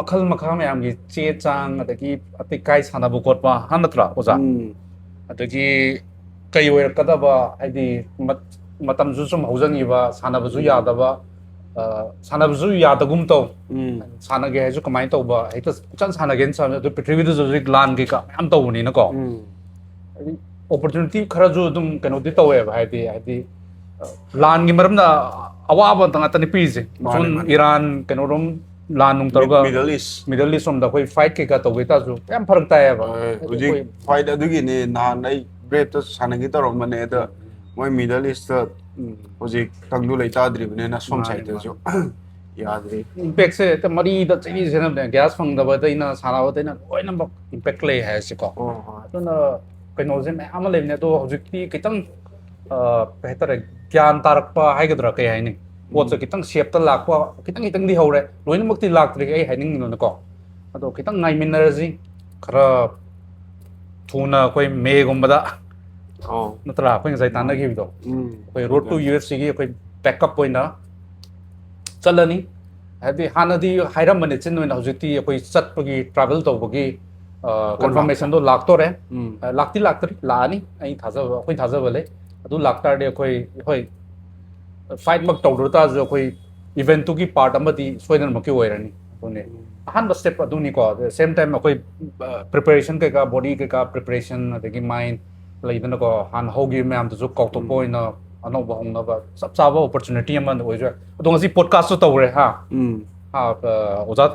ꯃꯈꯜ ꯃꯈꯥ ꯃꯌꯥꯝꯒꯤ ꯆꯦ ꯆꯥꯡ, ꯑꯗꯒꯤ ꯑꯇꯩ ꯀꯥꯏ ꯁꯥꯟꯅꯕ ꯈꯣꯠꯄ, ꯍꯥ, ꯅꯠꯇ꯭ꯔꯥ ꯑꯣꯖꯥ? ꯎꯝ. ꯑꯗꯒꯤ ꯀꯩ ꯑꯣꯏꯔꯛꯀꯗꯕ, ꯍꯥꯏꯗꯤ ꯃꯠ-, ꯃꯇꯝꯁꯨ ꯁꯨꯝ ꯍꯧꯖꯟꯈꯤꯕ, ꯁꯥꯟꯅꯕꯁꯨ ꯎꯝ. ꯌꯥꯗꯕ, ꯑ, ꯁꯥꯟꯅꯕꯁꯨ ꯌꯥꯗꯒꯨꯝ ꯇꯧ꯫ ꯎꯝ. ꯁꯥꯟꯅꯒꯦ ꯍꯥꯏꯁꯨ ꯀꯃꯥꯏꯅ ꯇꯧꯕ, ꯍꯦꯛꯇ ꯄꯨꯡꯁꯥꯟ ꯁꯥꯟꯅꯒꯦꯅ ꯁꯥꯟꯅ-, ꯑꯗꯨ ꯄ꯭ꯔꯤꯊꯤꯕꯤꯗꯁꯨ ꯍꯧꯖꯤꯛ ꯂꯥꯟ ꯀꯩꯀꯥ ꯃꯌꯥꯝ ꯇꯧꯕꯅꯤꯅꯀꯣ꯫ ꯎꯝ. ꯍꯥꯏꯗꯤ ꯑꯣꯄꯣꯔꯆꯨꯅꯤꯇꯤ ꯈꯔꯁꯨ ꯑꯗꯨꯝ ꯀꯩꯅꯣꯗꯤ ꯇꯧꯋꯦꯕ, ꯍꯥꯏꯗꯤ, ꯍꯥꯏꯗꯤ ꯂꯥꯟꯒꯤ ꯃꯔꯝꯅ ꯑꯋꯥꯕ ꯉꯥꯛꯇꯅꯤ ꯄꯤꯔꯤꯁꯦ꯫ ꯃꯥꯅꯦ, ꯁꯣꯝ ꯃꯥꯅꯦ꯫ ꯏꯔꯥꯟ ꯀꯩꯅꯣꯔꯣꯝ ꯂꯥꯟ ꯅꯨꯡ ꯇꯧꯔꯒ Middle East. Middle East ꯔꯣꯝꯗ ꯑꯩꯈꯣꯏ fight ꯀꯩꯀꯥ ꯇꯧꯒꯦ ꯇꯥꯔꯁꯨ ꯌꯥꯝ ꯐꯔꯛ ꯇꯥꯏꯌꯦꯕ꯫ ꯑ, ꯍꯥꯏꯗꯤ ꯍꯧꯖꯤꯛ ꯑꯩꯈꯣꯏ fight ꯑꯗꯨꯒꯤꯅꯤ ꯅꯍꯥꯟ ꯑꯩ Brave ꯇ ꯁꯥꯟꯅꯒꯦ ꯇꯧꯔꯝꯕꯅꯦ, ꯑꯗ ꯃꯣꯏ Middle East ꯇ ꯎꯝ. ꯍꯧꯖꯤꯛ ꯇꯪꯗꯨ ꯂꯩꯇꯥꯗ꯭ꯔꯤꯕꯅꯤꯅ ꯁꯣꯝ ꯃꯥꯅꯦ, side ꯇꯁꯨ ꯌꯥꯗ꯭ꯔꯤ꯫ Impact ꯁꯦ ꯍꯦꯛꯇ ꯃꯔꯤꯗ ꯆꯍꯤ ꯁꯦꯟꯅꯕꯅꯦ꯫ Gas ꯐꯪꯗꯕꯗꯩꯅ, ꯁꯥꯟꯅꯕꯗꯩꯅ ꯂꯣꯏꯅꯃꯛ impact ꯂꯩ ꯍꯥꯏꯔꯁꯤꯀꯣ꯫ ꯍꯣꯏ, ꯍꯣꯏ꯫ ꯑꯗꯨꯅ ꯀꯩꯅꯣꯁꯦ ꯃꯌꯥꯝ ꯑꯃ ꯂꯩꯕꯅꯦ, ꯑꯗꯣ ꯍꯧꯖꯤꯛꯇꯤ ꯈꯤꯇꯪ, ꯑ, ꯀꯩ ꯍꯥꯏꯇꯥꯔꯦ, ꯒ꯭ꯌꯥꯟ ꯇꯥꯔꯛꯄ ꯍꯥꯏꯒꯗ꯭ꯔꯥ, ꯀꯩ ꯍꯥꯏꯅꯤ, ꯄꯣꯠꯁꯦ ꯎꯝ. ꯈꯤꯇꯪ shape ꯇ ꯂꯥꯛꯄ, ꯈꯤꯇꯪ ꯈꯤꯇꯪꯗꯤ ꯍꯧꯔꯦ, ꯂꯣꯏꯅꯃꯛꯇꯤ ꯂꯥꯛꯇ꯭ꯔꯤ ꯑꯩ ꯍꯥꯏꯅꯤꯡꯉꯤꯅꯀꯣ꯫ ꯑꯗꯣ ꯈꯤꯇꯪ ꯉꯥꯏꯃꯤꯟꯅꯔꯁꯤ, ꯈꯔ ꯊꯨꯅ ꯑꯩꯈꯣꯏ May ꯒꯨꯝꯕꯗ, ꯑꯧ. ꯅꯠꯇ꯭ꯔꯥ, ꯑꯩꯈꯣꯏ ꯉꯁꯥꯏ ꯃꯥꯅꯦ. ꯇꯥꯟꯅꯈꯤꯕꯗꯣ, ꯎꯝ. ꯑꯩꯈꯣꯏ Road to U F C ꯒꯤ ꯑꯩꯈꯣꯏ backup ꯑꯣꯏꯅ ꯆꯠꯂꯅꯤ꯫ ꯍꯥꯏꯕꯗꯤ ꯍꯥꯟꯅꯗꯤ ꯍꯥꯏꯔꯝꯕꯅꯦ ꯆꯤꯟ ꯑꯣꯏꯅ, ꯍꯧꯖꯤꯛꯇꯤ ꯑꯩꯈꯣꯏ ꯆꯠꯄꯒꯤ, travel ꯇꯧꯕꯒꯤ, ꯑ, ꯂꯥꯛꯄ. confirmation ꯗꯣ ꯂꯥꯛꯇꯣꯔꯦ꯫ ꯎꯝ. ꯑ, ꯂꯥꯛꯇꯤ ꯂꯥꯛꯇ꯭ꯔꯤ, ꯂꯥꯛꯑꯅꯤ, ꯑꯩ ꯊꯥꯖꯕ, ꯑꯩꯈꯣꯏ ꯊꯥꯖꯕ ꯂꯩ꯫ ꯑꯗꯨ ꯂꯥꯛꯇꯥꯔꯗꯤ ꯑꯩꯈꯣꯏ, ꯍꯣꯏ, fight ꯃꯛ ꯇꯧꯗ꯭ꯔ ꯇꯥꯔꯁꯨ ꯑꯩꯈꯣꯏ event ꯇꯨꯒꯤ part ꯑꯃꯗꯤ ꯁꯣꯏꯗꯅꯃꯛꯀꯤ ꯑꯣꯏꯔꯅꯤ꯫ ꯑꯗꯨꯅꯦ ꯑꯍꯥꯟꯕ step ꯑꯗꯨꯅꯤꯀꯣ꯫ At the same time ꯑꯩꯈꯣꯏ, ꯑ, preparation ꯀꯩꯀꯥ, body ꯀꯩꯀꯥ preparation, ꯑꯗꯒꯤ mind ꯂꯩꯗꯅꯀꯣ, ꯍꯥꯟꯅ ꯍꯧꯈꯤꯕ ꯃꯌꯥꯝꯗꯨꯁꯨ ꯀꯥꯎꯊꯣꯛꯄ ꯎꯝ. ꯑꯣꯏꯅ ꯑꯅꯧꯕ ꯍꯧꯅꯕ ꯆꯞ ꯆꯥꯕ opportunity ꯑꯃ ꯑꯣꯏꯖꯔꯦ꯫ ꯑꯗꯣ ꯉꯁꯤ podcast ꯁꯨ ꯇꯧꯔꯦ, ꯍꯥ? ꯎꯝ. ꯍꯥ, ꯑ, ꯑꯣꯖꯥ,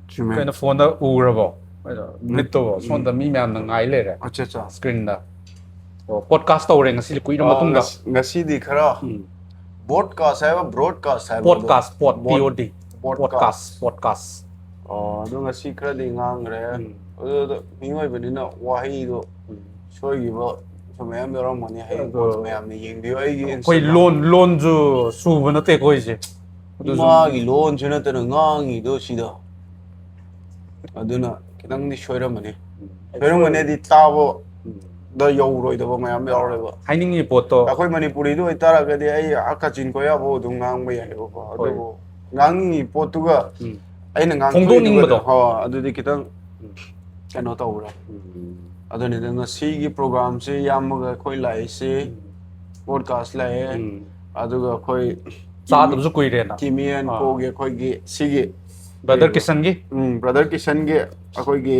ꯆꯨꯝꯃꯦ. ꯀꯩꯅꯣ, phone ꯗ ꯎꯔꯕꯣ? ꯃꯤꯠꯇꯣ ꯁꯣꯝꯗ ꯃꯤ ꯃꯌꯥꯝꯅ ꯉꯥꯏ ꯂꯩꯔꯦ, ꯑꯠꯆꯥ, ꯑꯠꯆꯥ. screen ꯗ꯫ ꯑꯣ, podcast ꯇꯧꯔꯦ ꯉꯁꯤꯗꯤ, ꯀꯨꯏꯔ ꯑ, ꯃꯇꯨꯡꯗ꯫ ꯉꯁ-, ꯉꯁꯤꯗꯤ ꯈꯔ ꯎꯝ. broadcast ꯍꯥꯏꯕ, broadcast ꯍꯥꯏꯕ ꯑꯗꯣ? Podcast, pod, Pod-, P O D. Podcast. Podcast, podcast. ꯑꯣ, ꯑꯗꯣ ꯉꯁꯤ ꯈꯔꯗꯤ ꯉꯥꯡꯈ꯭ꯔꯦ꯫ ꯎꯝ. ꯑꯗꯨꯗ ꯃꯤꯑꯣꯏꯕꯅꯤꯅ ꯋꯥꯍꯩꯗꯣ ꯎꯝ. ꯁꯣꯏꯈꯤꯕ ꯁꯨ ꯃꯌꯥꯝ ꯌꯥꯎꯔꯝꯒꯅꯤ꯫ ꯍꯌꯦꯡ ꯑꯗꯣ ꯄꯣꯠꯇꯣ ꯃꯌꯥꯝꯅ ꯌꯦꯡꯕꯤꯌꯨ꯫ ꯑꯩꯒꯤ ꯑꯩꯈꯣꯏ Instagram ꯂꯣꯟ, ꯂꯣꯟꯁꯨ ꯁꯨꯕ ꯅꯠꯇꯦꯀꯣ ꯑꯩꯁꯦ꯫ ꯑꯗꯨꯁꯨ ꯏꯃꯥꯒꯤ ꯂꯣꯟꯁꯨ ꯅꯠꯇꯅ ꯉꯥꯡꯉꯤꯗꯣ ꯁꯤꯗ꯫ ꯑꯗꯨꯅ ꯈꯤꯇꯪꯗꯤ ꯁꯣꯏꯔꯝꯃꯅꯤ꯫ ꯁꯣꯏꯔꯝꯃꯅꯤꯗꯤ ꯇꯥꯕꯗ ꯌꯧꯔꯣꯏꯗꯕ ꯃꯌꯥꯝ ꯌꯥꯎꯔꯦꯕ꯫ ꯍꯥꯏꯅꯤꯡꯉꯤ ꯄꯣꯠꯇꯣ꯫ ꯑꯩꯈꯣꯏ ꯃꯅꯤꯄꯨꯔꯤꯗ ꯑꯣꯏꯇꯥꯔꯒꯗꯤ ꯑꯩ ꯑꯥ ꯀꯥꯆꯤꯟ ꯀꯣꯌꯥ ꯐꯥꯎ ꯑꯗꯨꯝ ꯉꯥꯡꯕ ꯌꯥꯏꯑꯕꯀꯣ꯫ ꯍꯣꯏ. ꯑꯗꯨꯕꯨ ꯉꯥꯡꯅꯤꯡꯉꯤ ꯄꯣꯠꯇꯨꯒ ꯎꯝ. ꯑꯩꯅ ꯐꯣꯡꯗꯣꯛꯅꯤꯡꯕꯗꯣ꯫ ꯉꯥꯡꯊꯣꯛꯅꯤꯡꯕꯗꯣ, ꯍꯣꯏ, ꯑꯗꯨꯗꯤ ꯈꯤꯇꯪ ꯎꯝ. ꯀꯩꯅꯣ ꯇꯧꯔꯦ꯫ ꯎꯝ. ꯑꯗꯨꯅꯤꯗ ꯉꯁꯤꯒꯤ program ꯁꯦ ꯏꯌꯥꯝꯕꯒ ꯑꯩꯈꯣꯏ ꯂꯥꯛꯏꯁꯦ, podcast ꯂꯥꯛꯑꯦ, ꯎꯝ. ꯑꯗꯨꯒ ꯑꯩꯈꯣꯏ ꯆꯥꯗꯕꯁꯨ ꯀꯨꯏꯔꯦꯅ꯫ Kimi and ah. Co ꯒꯤ ꯑꯩꯈꯣꯏꯒꯤ ꯁꯤꯒꯤ Brother ꯀꯩꯕ? ꯀꯤꯁꯟꯒꯤ ꯎꯝ, Brother ꯀꯤꯁꯟꯒꯤ ꯑꯩꯈꯣꯏꯒꯤ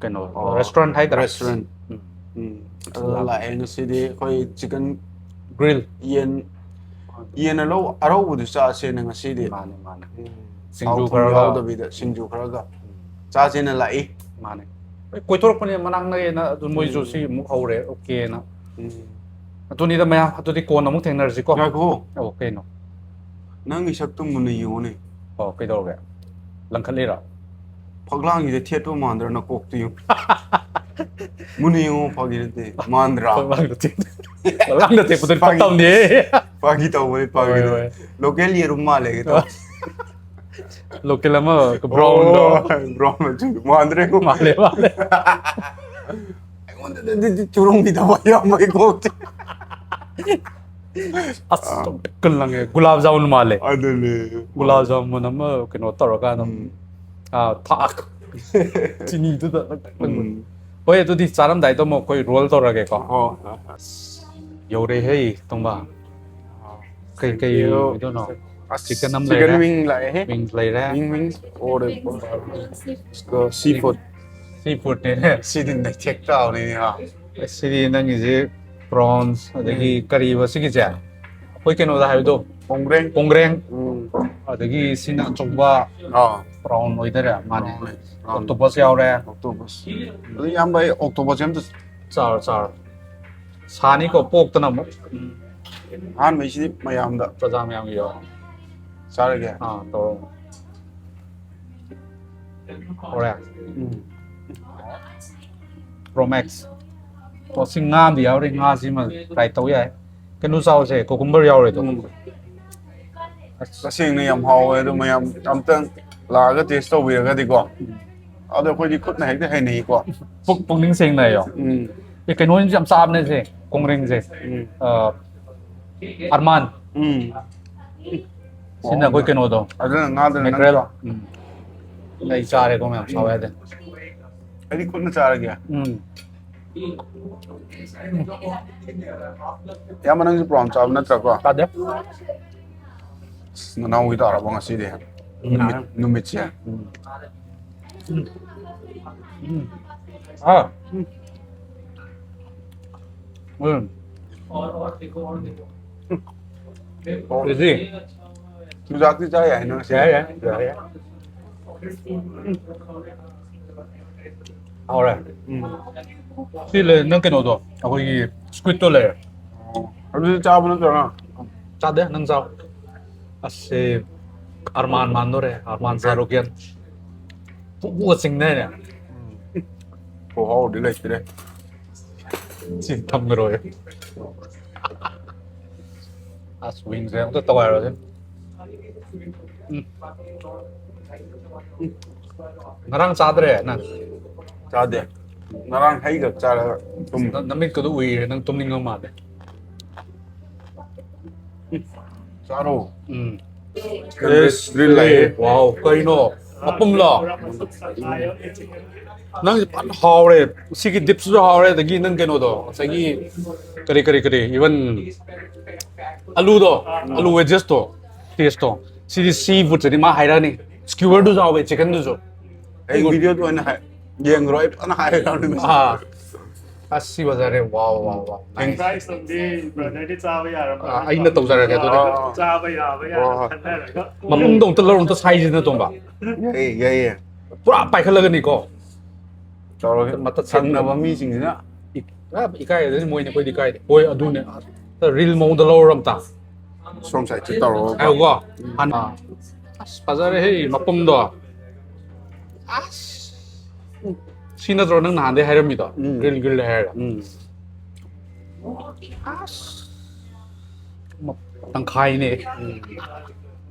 ꯀꯩꯅꯣ, ꯑꯣ, restaurant ꯍꯥꯏꯗ꯭ꯔꯥ? Restaurant. ꯎꯝ. ꯎꯝ, ꯑꯗꯨꯗ ꯂꯥꯛꯑꯦ ꯉꯁꯤꯗꯤ꯫ ꯑꯩꯈꯣꯏ chicken Grill. ꯌꯦꯟ ꯌꯦꯟ ꯑꯔꯧ ꯑꯔꯧꯕꯗꯨ ꯆꯥꯁꯦꯅ ꯉꯁꯤꯗꯤ꯫ ꯃꯥꯅꯦ, ꯃꯥꯅꯦ. ꯎꯝ꯫ ꯁꯤꯡꯖꯨ ꯊꯥꯎ ꯊꯨꯝ ꯈꯔꯒ꯫ ꯌꯥꯎꯗꯕꯤꯗ ꯁꯤꯡꯖꯨ ꯈꯔꯒ ꯆꯥꯁꯦꯅ ꯂꯥꯛꯏ꯫ ꯃꯥꯅꯦ. ꯑꯩ ꯀꯣꯏꯊꯣꯔꯛꯄꯅꯦ ꯃꯅꯥꯛ ꯅꯛꯑꯦꯅ, ꯑꯗꯨ ꯃꯣꯏꯁꯨ ꯎꯝ꯫ ꯁꯤ ꯑꯃꯨꯛ ꯍꯧꯔꯦ, ꯑꯣꯀꯦꯅ. ꯎꯝ꯫ ꯑꯗꯨꯅꯤꯗ ꯃꯌꯥꯝ, ꯑꯗꯨꯗꯤ ꯀꯣꯟꯅ ꯑꯃꯨꯛ ꯊꯦꯡꯅꯔꯁꯤꯀꯣ. ꯉꯥꯏꯈꯣ, ꯑꯣ, ꯀꯩꯅꯣ? ꯅꯪꯒꯤ ꯁꯛꯇꯨ ꯃꯨꯟꯅ ꯌꯦꯡꯉꯨꯅꯦ꯫ ꯑꯣ, ꯀꯩꯗꯧꯔꯒꯦ? ꯂꯪꯈꯠꯂꯤꯔꯣ? ꯐꯛꯂꯥꯡꯒꯤꯗ ꯊꯦꯠꯄ ꯃꯥꯟꯗ꯭ꯔꯣ ꯅꯀꯣꯛꯇꯨ ꯌꯦꯡꯉꯨ꯫ ꯃꯨꯟꯅ ꯌꯦꯡꯉꯨ, ꯐꯥꯒꯤ ꯅꯠꯇꯦ, ꯃꯥꯟꯗ꯭ꯔꯥ? ꯐꯛꯂꯥꯡꯗ ꯊꯦꯠ-, ꯐꯛꯂꯥꯡꯗ ꯊꯦꯠꯄꯗꯨꯗꯤ ꯐꯥꯒꯤ- ꯄꯛꯇꯕꯅꯦ. ꯐꯥꯒꯤ ꯇꯧꯕꯅꯤ, ꯐꯥꯒꯤ ꯍꯣꯏ, ꯇꯧꯕꯅꯤ. ꯍꯣꯏ. ꯂꯣꯀꯦꯜ ꯌꯦꯔꯨꯝ ꯃꯥꯜꯂꯦ ꯀꯩꯗꯧ? ꯂꯣꯀꯦꯜ ꯑꯃ brown ꯗꯣ. ꯑꯣ, brown ꯃꯆꯨ ꯃꯥꯟꯗ꯭ꯔꯦ. ꯃꯥꯜꯂꯦ, ꯃꯥꯜꯂꯦ. ꯑꯩꯉꯣꯟꯗꯗꯤ ꯆꯨꯔꯨꯡꯒꯤ ꯊꯕꯛ ꯌꯥꯝꯕꯒꯤ ꯀꯣꯛꯁꯦ. ꯑꯁ, ꯀꯜꯂꯪꯉꯦ. ꯒꯨꯂꯥꯞ ꯖꯥꯃꯨꯟ ꯃꯥꯜꯂꯦ. ꯑꯗꯨꯅꯦ. ꯒꯨꯂꯥꯞ ꯖꯥꯃꯨꯟ ꯑꯃ ꯀꯩꯅꯣ ꯇꯧꯔꯀꯥꯟꯗ, ꯎꯝ. ꯑꯥ, ꯊꯥꯛ. ꯆꯤꯅꯤꯗꯨꯗ ꯅꯛ-, ꯅꯛ-, ꯅꯛ-. ꯎꯝ. ꯍꯣꯏ, ꯑꯗꯨꯗꯤ ꯆꯥꯔꯝꯗꯥꯏꯗ ꯑꯃꯨꯛ ꯑꯩꯈꯣꯏ roll ꯇꯧꯔꯒꯦꯀꯣ. ꯍꯣꯏ, ꯍꯣꯏ, ꯍꯣꯏ. ꯌꯧꯔꯦꯍꯦ, ꯇꯣꯝꯕ. ꯀꯩ, ꯀꯩ Thank you. ꯑꯣꯏꯗꯣꯏꯅꯣ? ꯑꯁ, Chicken ꯑꯃ chicken ꯂꯩꯔꯦ. Wing ꯂꯥꯛꯑꯦꯍꯦ. Wings ꯂꯩꯔꯦ. Wing, wings or, uh, sea food. Sea foodꯅꯦ. ꯁꯤꯗꯤ ꯅꯩꯊꯦꯛ ꯇꯥꯕꯅꯤꯅꯦ, ꯍꯥ? ꯁꯤꯗꯤ ꯅꯪꯒꯤꯁꯦ prawns, ꯑꯗꯒꯤ ꯎꯝ. ꯀꯔꯤꯕ ꯁꯤꯒꯤꯁꯦ? ꯑꯩꯈꯣꯏ ꯀꯩꯅꯣꯗ ꯍꯥꯏꯕꯗꯣ, ꯀꯣꯡꯒ꯭ꯔꯦꯡ. ꯀꯣꯡꯒ꯭ꯔꯦꯡ. ꯎꯝ. ꯑꯗꯒꯤ ꯁꯤꯅ ꯑꯆꯧꯕ ꯑꯥ. prawn ꯑꯣꯏꯗꯣꯏꯔꯥ? ꯃꯥꯅꯦ. Prawn. Octopus ꯌꯥꯎꯔꯦ. Octopus. ꯑꯗꯨ ꯏꯌꯥꯝꯕ, ꯑꯩ octopus ꯑꯝꯇ ꯆꯥꯔꯣ, ꯆꯥꯔꯣ. ꯁꯥꯅꯤꯀꯣ, porkꯇꯅ ꯑꯃꯨꯛ. ꯑꯍꯥꯟꯕꯩꯁꯤꯗꯤ ꯃꯌꯥꯝꯗ ꯄ꯭ꯔꯖꯥ ꯃꯌꯥꯝꯒꯤ ꯌꯥꯎꯔꯦ. ꯆꯥꯔꯒꯦ. ꯑꯥ, ꯇꯧꯔꯣ. ꯍꯧꯔꯦ. ꯎꯝ. Pro Max. ꯑꯣ, ꯁꯤ ꯉꯥ ꯑꯃꯗꯤ ꯌꯥꯎꯔꯤ. ꯉꯥꯁꯤꯃ try ꯇꯧ ꯌꯥꯏ. ꯀꯩꯅꯣ ꯆꯥꯎꯁꯦ, cucumber ꯌꯥꯎꯔꯦꯗꯣ. ꯎꯝ. ꯇꯁꯦꯡꯅ ꯌꯥꯝ ꯍꯥꯎꯋꯦ ꯑꯗꯣ, ꯃꯌꯥꯝ ꯑꯝꯇꯪ ꯂꯥꯛꯑꯒ taste ꯇꯧꯕꯤꯔꯒꯗꯤꯀꯣ. ꯑꯗꯣ ꯑꯩꯈꯣꯏꯗꯤ ꯈꯨꯠꯅ ꯍꯦꯛꯇ ꯍꯩꯅꯩꯀꯣ. ꯄꯨꯛ, ꯄꯨꯛꯅꯤꯡ ꯁꯦꯡꯅ ꯍꯥꯏꯌꯣ. ꯎꯝ. ꯑꯦ, ꯀꯩꯅꯣꯁꯨ ꯌꯥꯝ ꯆꯥꯕꯅꯦ ꯁꯦ, ꯀꯣꯡꯒ꯭ꯔꯦꯡꯁꯦ. ꯎꯝ. ꯑꯥ, ꯑꯔꯃꯥꯟ. ꯎꯝ. ꯁꯤꯅ ꯑꯩꯈꯣꯏ ꯀꯩꯅꯣꯗꯣ. ꯑꯗꯨꯅ ꯉꯥꯗꯨꯅ ꯅꯪ Mackerel. ꯆꯥꯎ. ꯎꯝ. ꯑꯩ ꯆꯥꯔꯦꯀꯣ ꯃꯌꯥꯝ, ꯁꯥꯎ ꯌꯥꯗꯦ. ꯑꯩꯗꯤ ꯈꯨꯠꯅ ꯆꯥꯔꯒꯦ. ꯎꯝ. ꯏꯌꯥꯝꯕ, ꯅꯪꯁꯨ prawn ꯆꯥꯕ ꯅꯠꯇ꯭ꯔꯀꯣ? ꯆꯥꯗꯦ. ꯑꯁ, ꯅꯅꯥꯎꯒꯤ ꯇꯥꯔꯕ ꯉꯁꯤꯗꯤ? ꯎꯝ. ꯅꯨꯃꯤꯠ, ꯅꯨꯃꯤꯠꯁꯦ. ꯎꯝ. ꯎꯝ. ꯎꯝ. ꯑꯥ. ꯎꯝ. ꯎꯝ. ꯀꯦꯖꯤ꯫ ꯆꯨꯖꯥꯛꯇꯤ ꯆꯥ ꯌꯥꯏ ꯅꯪ ꯁꯤ꯫ ꯌꯥꯏ, ꯌꯥꯏ, ꯌꯥꯏ, ꯌꯥꯏ꯫ ꯍꯥꯎꯔꯦ꯫ ꯎꯝ꯫ ꯁꯤ ꯂꯩ, ꯅꯪ ꯀꯩꯅꯣꯗꯣ, ꯑꯩꯈꯣꯏꯒꯤ squid ꯇꯣ ꯂꯩꯔꯦ꯫ ꯑꯣ, ꯑꯗꯨꯗꯤ ꯆꯥꯕ ꯅꯠꯇ꯭ꯔꯣ ꯅꯪ? ꯆꯥꯗꯦ, ꯅꯪ ꯆꯥꯎ꯫ ꯑꯁ, ꯁꯤ ꯑꯔꯃꯥꯟ ꯃꯥꯟꯗꯣꯔꯦ, ꯑꯔꯃꯥꯟ ꯁꯥꯔꯨꯈꯦꯟ꯫ ꯄꯨꯛ ꯄꯨꯛꯀ ꯆꯤꯡꯅꯔꯦ꯫ ꯎꯝ꯫ ꯈꯨꯍꯥꯎꯗꯤ ꯂꯩꯇ꯭ꯔꯦ꯫ ꯁꯤ ꯊꯝꯈ꯭ꯔꯣꯏ꯫ ꯑꯁ, wings ꯁꯦ ꯑꯝꯇ ꯇꯧꯒꯥꯏꯔꯣꯁꯦ꯫ ꯎꯝ꯫ ꯎꯝ꯫ ꯉꯔꯥꯡ ꯆꯥꯗ꯭ꯔꯦ ꯅꯪ? ꯆꯥꯗꯦ꯫ ꯉꯔꯥꯡ ꯍꯩ ꯈꯛ ꯆꯥꯔꯒ ꯇꯨꯝ꯫ ꯅ-, ꯅꯃꯤꯠꯀꯗꯣ ꯎꯏꯔꯦ, ꯅꯪ ꯇꯨꯝꯅꯤꯡꯕ ꯃꯥꯜꯂꯦ꯫ ꯆꯥꯔꯣ꯫ ꯎꯝ꯫ ꯀꯩꯅꯣ, ꯑꯦꯁ, drill ꯂꯥꯛꯑꯦ꯫ Wow, ꯀꯩꯅꯣ? ꯃꯄꯨꯝꯂꯣ? ꯅꯪꯁꯦ ꯐꯖꯅ ꯍꯥꯎꯔꯦ꯫ ꯁꯤꯒꯤ dip ꯁꯤꯁꯨ ꯍꯥꯎꯔꯦ, ꯑꯗꯒꯤ ꯅꯪ ꯀꯩꯅꯣꯗꯣ, ꯉꯁꯥꯏꯒꯤ ꯀꯔꯤ, ꯀꯔꯤ, ꯀꯔꯤ, even ꯑꯂꯨꯗꯣ, ꯑꯂꯨ wedges ꯇꯣ, taste ꯇꯣ꯫ ꯁꯤꯗꯤ sea food ꯁꯤꯗꯤ ꯃꯥ ꯍꯥꯏꯔꯛꯑꯅꯤ꯫ Skewer ꯗꯨꯁꯨ ꯍꯥꯎꯋꯦ, chicken ꯗꯨꯁꯨ꯫ ꯑꯩ video ꯗ ꯑꯣꯏꯅ ꯍꯥꯏ-, ꯌꯦꯡꯈ꯭ꯔꯣ, ꯑꯩ ꯐꯖꯅ ꯍꯥꯏꯔꯕꯅꯤ꯫ ꯑꯥ꯫ ꯑꯁ, ꯁꯤ ꯐꯖꯔꯦ꯫ Wow, wow, wow. Nice. Price ꯇꯨꯝꯗꯤ brother ꯗꯤ ꯆꯥꯕ ꯌꯥꯔꯝꯃꯅꯤ꯫ ꯑꯥ, ꯑꯩꯅ ꯇꯧꯖꯔꯒꯦ ꯑꯗꯨꯗꯤ꯫ ꯆꯥꯕ ꯌꯥꯕ ꯌꯥꯅ ꯍꯣꯏ, ꯍꯣꯏ꯫ ꯈꯟꯅꯔꯒ꯫ ꯃꯄꯨꯝꯗꯣ ꯑꯝꯇ ꯂꯧꯔꯣ, ꯑꯝꯇ ꯁꯥꯏꯁꯤꯅ ꯇꯣꯝꯕ꯫ ꯌꯥꯏꯌꯦ, ꯌꯥꯏꯌꯦ꯫ ꯄꯨꯔꯥ ꯄꯥꯏꯈꯠꯂꯒꯅꯤꯀꯣ꯫ ꯇꯧꯔꯒꯦ꯫ ꯃꯊꯛ ꯁꯪꯅꯕ ꯃꯤꯁꯤꯡꯁꯤꯅ꯫ ꯏ-, ꯑ, ꯏꯀꯥꯏꯗꯣꯏꯅꯤ ꯃꯣꯏꯅ, ꯑꯩꯈꯣꯏꯗꯤ ꯏꯀꯥꯏꯗꯦ꯫ ꯍꯣꯏ, ꯑꯗꯨꯅꯦ꯫ ꯑ, reel ꯃꯑꯣꯡꯗ ꯂꯧꯔꯣ ꯑꯝꯇ꯫ ꯁꯣꯝ side ꯁꯦ ꯇꯧꯔꯒꯀꯣ꯫ ꯍꯥꯏꯌꯨꯀꯣ꯫ ꯎꯝ꯫ ꯍꯥꯟꯅ꯫ ꯑꯁ, ꯐꯖꯔꯦꯍꯦ, ꯃꯄꯨꯝꯗꯣ꯫ ꯑꯁ꯫ ꯁꯤ ꯅꯠꯇ꯭ꯔꯣ ꯅꯪ ꯅꯍꯥꯟꯗꯩ ꯍꯥꯏꯔꯝꯃꯤꯗꯣ? ꯎꯝ꯫ Grill, grill ꯍꯥꯏꯔꯒ꯫ ꯎꯝ꯫ ꯑꯁ꯫ ꯃ-, ꯇꯪꯈꯥꯏꯅꯦ꯫ ꯎꯝ꯫